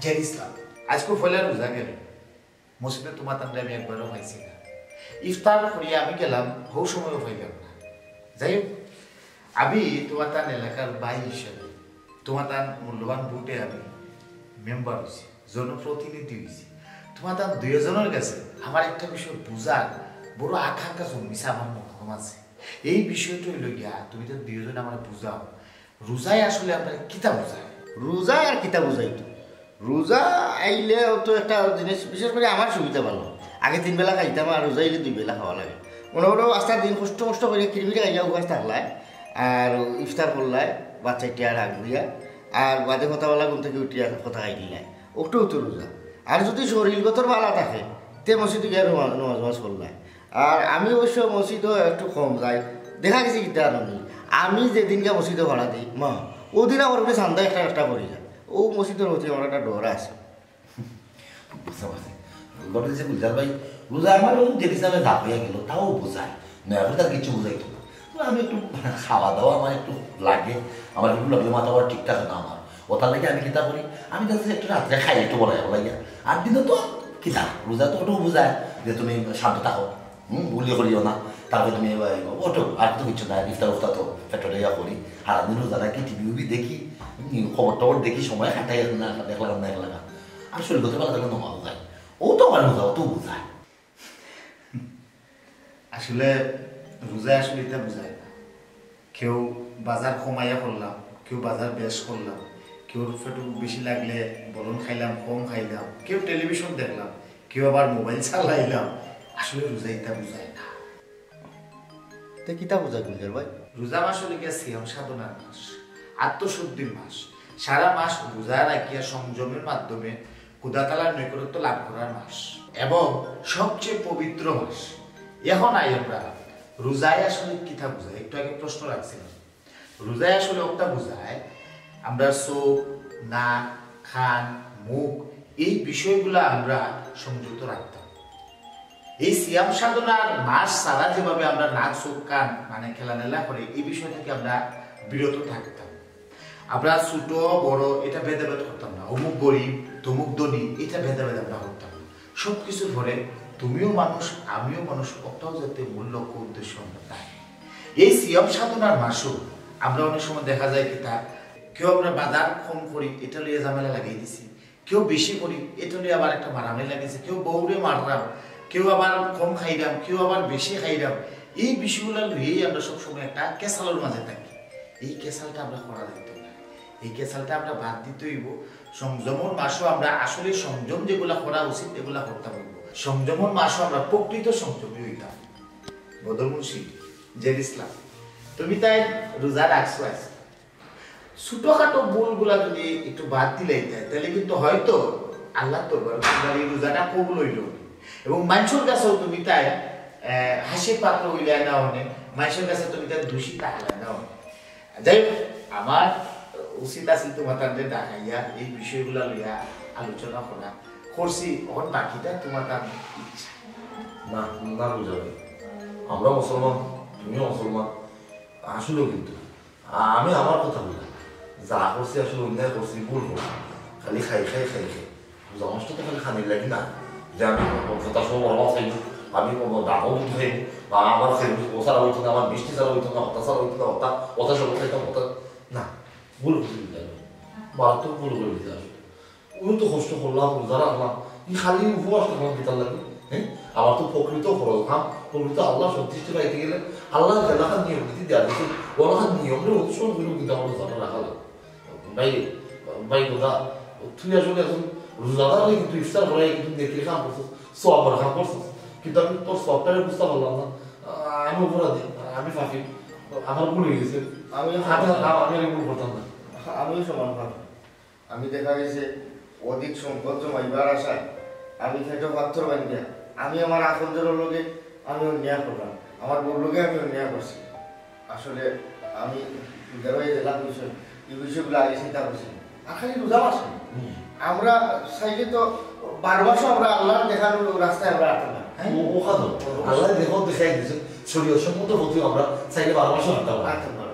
জের ইসলাম, আইজকু পয়লা রোজা গেল, মসজিদো তুমাতানরে আমি একবারও পাইছি না। ইফতার করিয়া আমি গেলাম, হউ সময়ও পাইলাম না। যাই হোক, আমি তুমাতান এলাকার ভাই হিসাবে তোমার তার মূল্যবান ভোটে আমি মেম্বার হইছি, জনপ্রতিনিধি হইছি। তোমার তার দুইজনের কাছে আমার একটা বিষয় বুঝার বড় আকাঙ্ক্ষা জন্মিছে আমার মনের মাঝে। এই বিষয়টা হইল গিয়া, তুমি তো দুইজন আমার বুঝাও, রোজায় আসলে আমরা কিতা বুঝাই? রোজা আর কিতা বুঝাই তো? রোজা আইলে তো একটা জিনিস, বিশেষ করে আমার সুবিধা ভালো, আগে তিন বেলা খাইতাম, আর রোজা আইলে দুই বেলা খাওয়া লাগে। মনে করো আস্তা দিন কষ্ট কষ্ট করে কিরমিরে খাইয়া উপাস থাকলায়, আর ইফতার করলায়, বাচ্চা টিয়ার আগ দিয়া, আর বাদে কথা বলা ঘুম থেকে উঠিয়া কথা খাই দিলায়, ওটাও তো রোজা। আর যদি শরীর গতর বালা থাকে, তে মসজিদে গিয়া নমাজ নমাজ করলায়। আর আমি অবশ্য মসজিদও একটু কম যাই, দেখা গেছে কিতা জানো নি, আমি যেদিনকে মসজিদে ভাড়া দিই মা, ওদিন আমার উপরে চান্দা একটা একটা পড়ি যায়। ও মসজিদর প্রতি আমার একটা ডর আছে। বুঝতে পারছি। ঘটনা যে গুলজার ভাই, রোজা আমার ওই দেরি সামনে ঝাঁপ হইয়া গেল, তাও বুঝায়। নয়া করে তার কিছু বুঝাইতো না। তো আমি একটু খাওয়া দাওয়া আমার একটু লাগে, আমার একটু লাগলে মাথা আবার ঠিক থাকে না আমার। ও তার লাগে আমি কিতা করি, আমি তার একটু রাত্রে খাই একটু বড় লাগে। আর দিনে তো কিতা, রোজা তো ওটাও বুঝায় যে তুমি শান্ত থাকো, হুম, গুলি করিও না। তারপরে তুমি এবার ওঠো, আর তো কিছু না, ইফতার উফতার তো পেটে ইয়া করি। আর আমি রোজা রাখি, টিভি উভি দেখি, হুম, খবর টবর দেখি, সময় কাটাই, এখন না দেখলাম না, এক লাগা। আর শরীর করতে পারলে নমাজ যায়। ও তো আমার রোজা, ও তো বুঝায়। আসলে রোজায় আসলে এটা বুঝায় না। কেউ বাজার কমাইয়া করলাম, কেউ বাজার বেশ করলাম, কেউর পেটে বেশি লাগলে বলন খাইলাম, কম খাইলাম, কেউ টেলিভিশন দেখলাম, কেউ আবার মোবাইল চালাইলাম। আসলে রোজা এটা বুঝায় না। তে কিতা বুঝায় গুলজার ভাই? রোজা মাস হলো গিয়া সিয়াম সাধনার মাস, আত্মশুদ্ধির মাস। সারা মাস রোজা রাখিয়া সংযমের মাধ্যমে ক্ষুধাতালার নৈকট্য লাভ করার মাস এবং সবচেয়ে পবিত্র মাস। এখন আই আমরা রোজায় আসলে কিতা বুঝায়, একটু আগে প্রশ্ন রাখছিলাম। রোজায় আসলে ওটা বুঝায় আমরা চোখ, নাক, কান, মুখ, এই বিষয়গুলা আমরা সংযত রাখতাম। এই সিয়াম সাধনার মাস ছাড়া যেভাবে আমরা নাক চোখ কান মানে খেলাধুলা করে, এই বিষয় থেকে আমরা বিরত থাকতাম। আমরা ছোট বড় এটা ভেদাভেদ করতাম না, অমুক গরিব তমুক ধনী, এটা ভেদাভেদ আমরা করতাম না। সব কিছুর পরে তুমিও মানুষ, আমিও মানুষ, ওটাও যাতে মূল লক্ষ্য উদ্দেশ্য আমরা তাই। এই সিয়াম সাধনার মাসও আমরা অনেক সময় দেখা যায় কিতা, কেউ আমরা বাজার কম করি, এটা লইয়া ঝামেলা লাগাই দিছি, কেউ বেশি করি, এটা লইয়া আবার একটা মারামারি লাগেছে, কেউ বউরে মারলাম, কেউ আবার কম খাইলাম, কেউ আবার বেশি খাইলাম। এই বিষয়গুলো লইয়াই আমরা সবসময় একটা কেসালর মাঝে থাকি। এই কেসালটা আমরা করা যাইতো না, এই কেসালটা আমরা বাদ দিতে হইব। সংযমর মাসও আমরা আসলে সংযম যেগুলা করা উচিত, এগুলা করতে হইব। সংযমর মাসও আমরা প্রকৃত সংযমী হইতাম। বদরমুন্সি, জেড ইসলাম, তুমি তাই রোজা রাখছো আজকে, ছোটখাটো ভুলগুলা যদি একটু বাদ দিলাইতায়, তাহলে কিন্তু হয়তো আল্লাহর দরবারে তোমার এই রোজাটা কবুল হইল। এবং মানুষের কাছেও তুমি তাই, আহ, হাসির পাত্র হইলে না অনে, মানুষের কাছে তুমি তাই দোষী তাহলে না অনে। যাই হোক, আমার উচিত আছিল তোমার তাদের ডাকাইয়া এই বিষয়গুলা লইয়া আলোচনা করা। করছি, এখন বাকিটা তোমার তার ইচ্ছা। না, না বুঝাবে। আমরা মুসলমান, তুমিও মুসলমান, আসলেও কিন্তু আমি আমার কথা বলি, যা করছি আসলে অন্যায় করছি, ভুল করছি, খালি খাই খাই খাই খাই। রোজা মাসটা তো খালি খানির লাগি না, যে আমি কথা সব বড় খাইব, আমি ডাবল দুধ খাইব, বা আমার খেলবি ও ছাড়া হইতো না, আমার মিষ্টি ছাড়া হইতো না, হতা ছাড়া হইতো না, হতা, হতা সব খাইতাম, হতা না, ভুল করছি কিন্তু আমি, মারাত্মক ভুল করে দিতে আসলে। ওই তো কষ্ট করলাম, রোজা রাখলাম, এই খালি উপবাস থাকলাম কিতার লাগি? হ্যাঁ, আমার তো প্রকৃত ফরজ কাম, প্রকৃত আল্লাহ সন্তুষ্টি পাইতে গেলে আল্লাহ যেলাখান নিয়ম নীতি দেওয়া দিচ্ছে, ওলাখান নিয়মরে অনুসরণ করে কিন্তু আমার রোজাটা রাখা লাগে। ভাই, ভাই কথা, তুই আসলে এখন রোজাদার হয়ে কিন্তু ইফতার করে কিন্তু দেখলে কাম করছিস, সবার কাম করছিস, কিন্তু আমি তোর সবটারে বুঝতে পারলাম না। আহ, আমি অপরাধী, আমি ফাঁকি, আমার ভুল হয়ে গেছে। আমি আমি আর, আমি আর এই ভুল করতাম না। আমিও সমান পাপী। আমি দেখা গেছে অধিক সম্পদ জমাইবার আশায় আমি খেটো পাথর বান্ধিয়া আমি আমার আপনজনর লগে আমি অন্যায় করলাম, আমার বউর লগে আমি অন্যায় করছি। আসলে আমি বুঝাই দিলাম বিষয়, এই বিষয়গুলো আগে চিন্তা করছি না। আর খালি রোজা মাস না। হুম। আমরা চাইলে তো বারো মাসও আমরা আল্লাহর দেখানো রাস্তায় আমরা আটতাম না। হ্যাঁ? ও, ও কথা। আল্লাহ দেখো দেখাই দিয়েছে, শরীয়ত সম্মত হতেও আমরা চাইলে বারো মাসও আটতাম না। আটতাম না।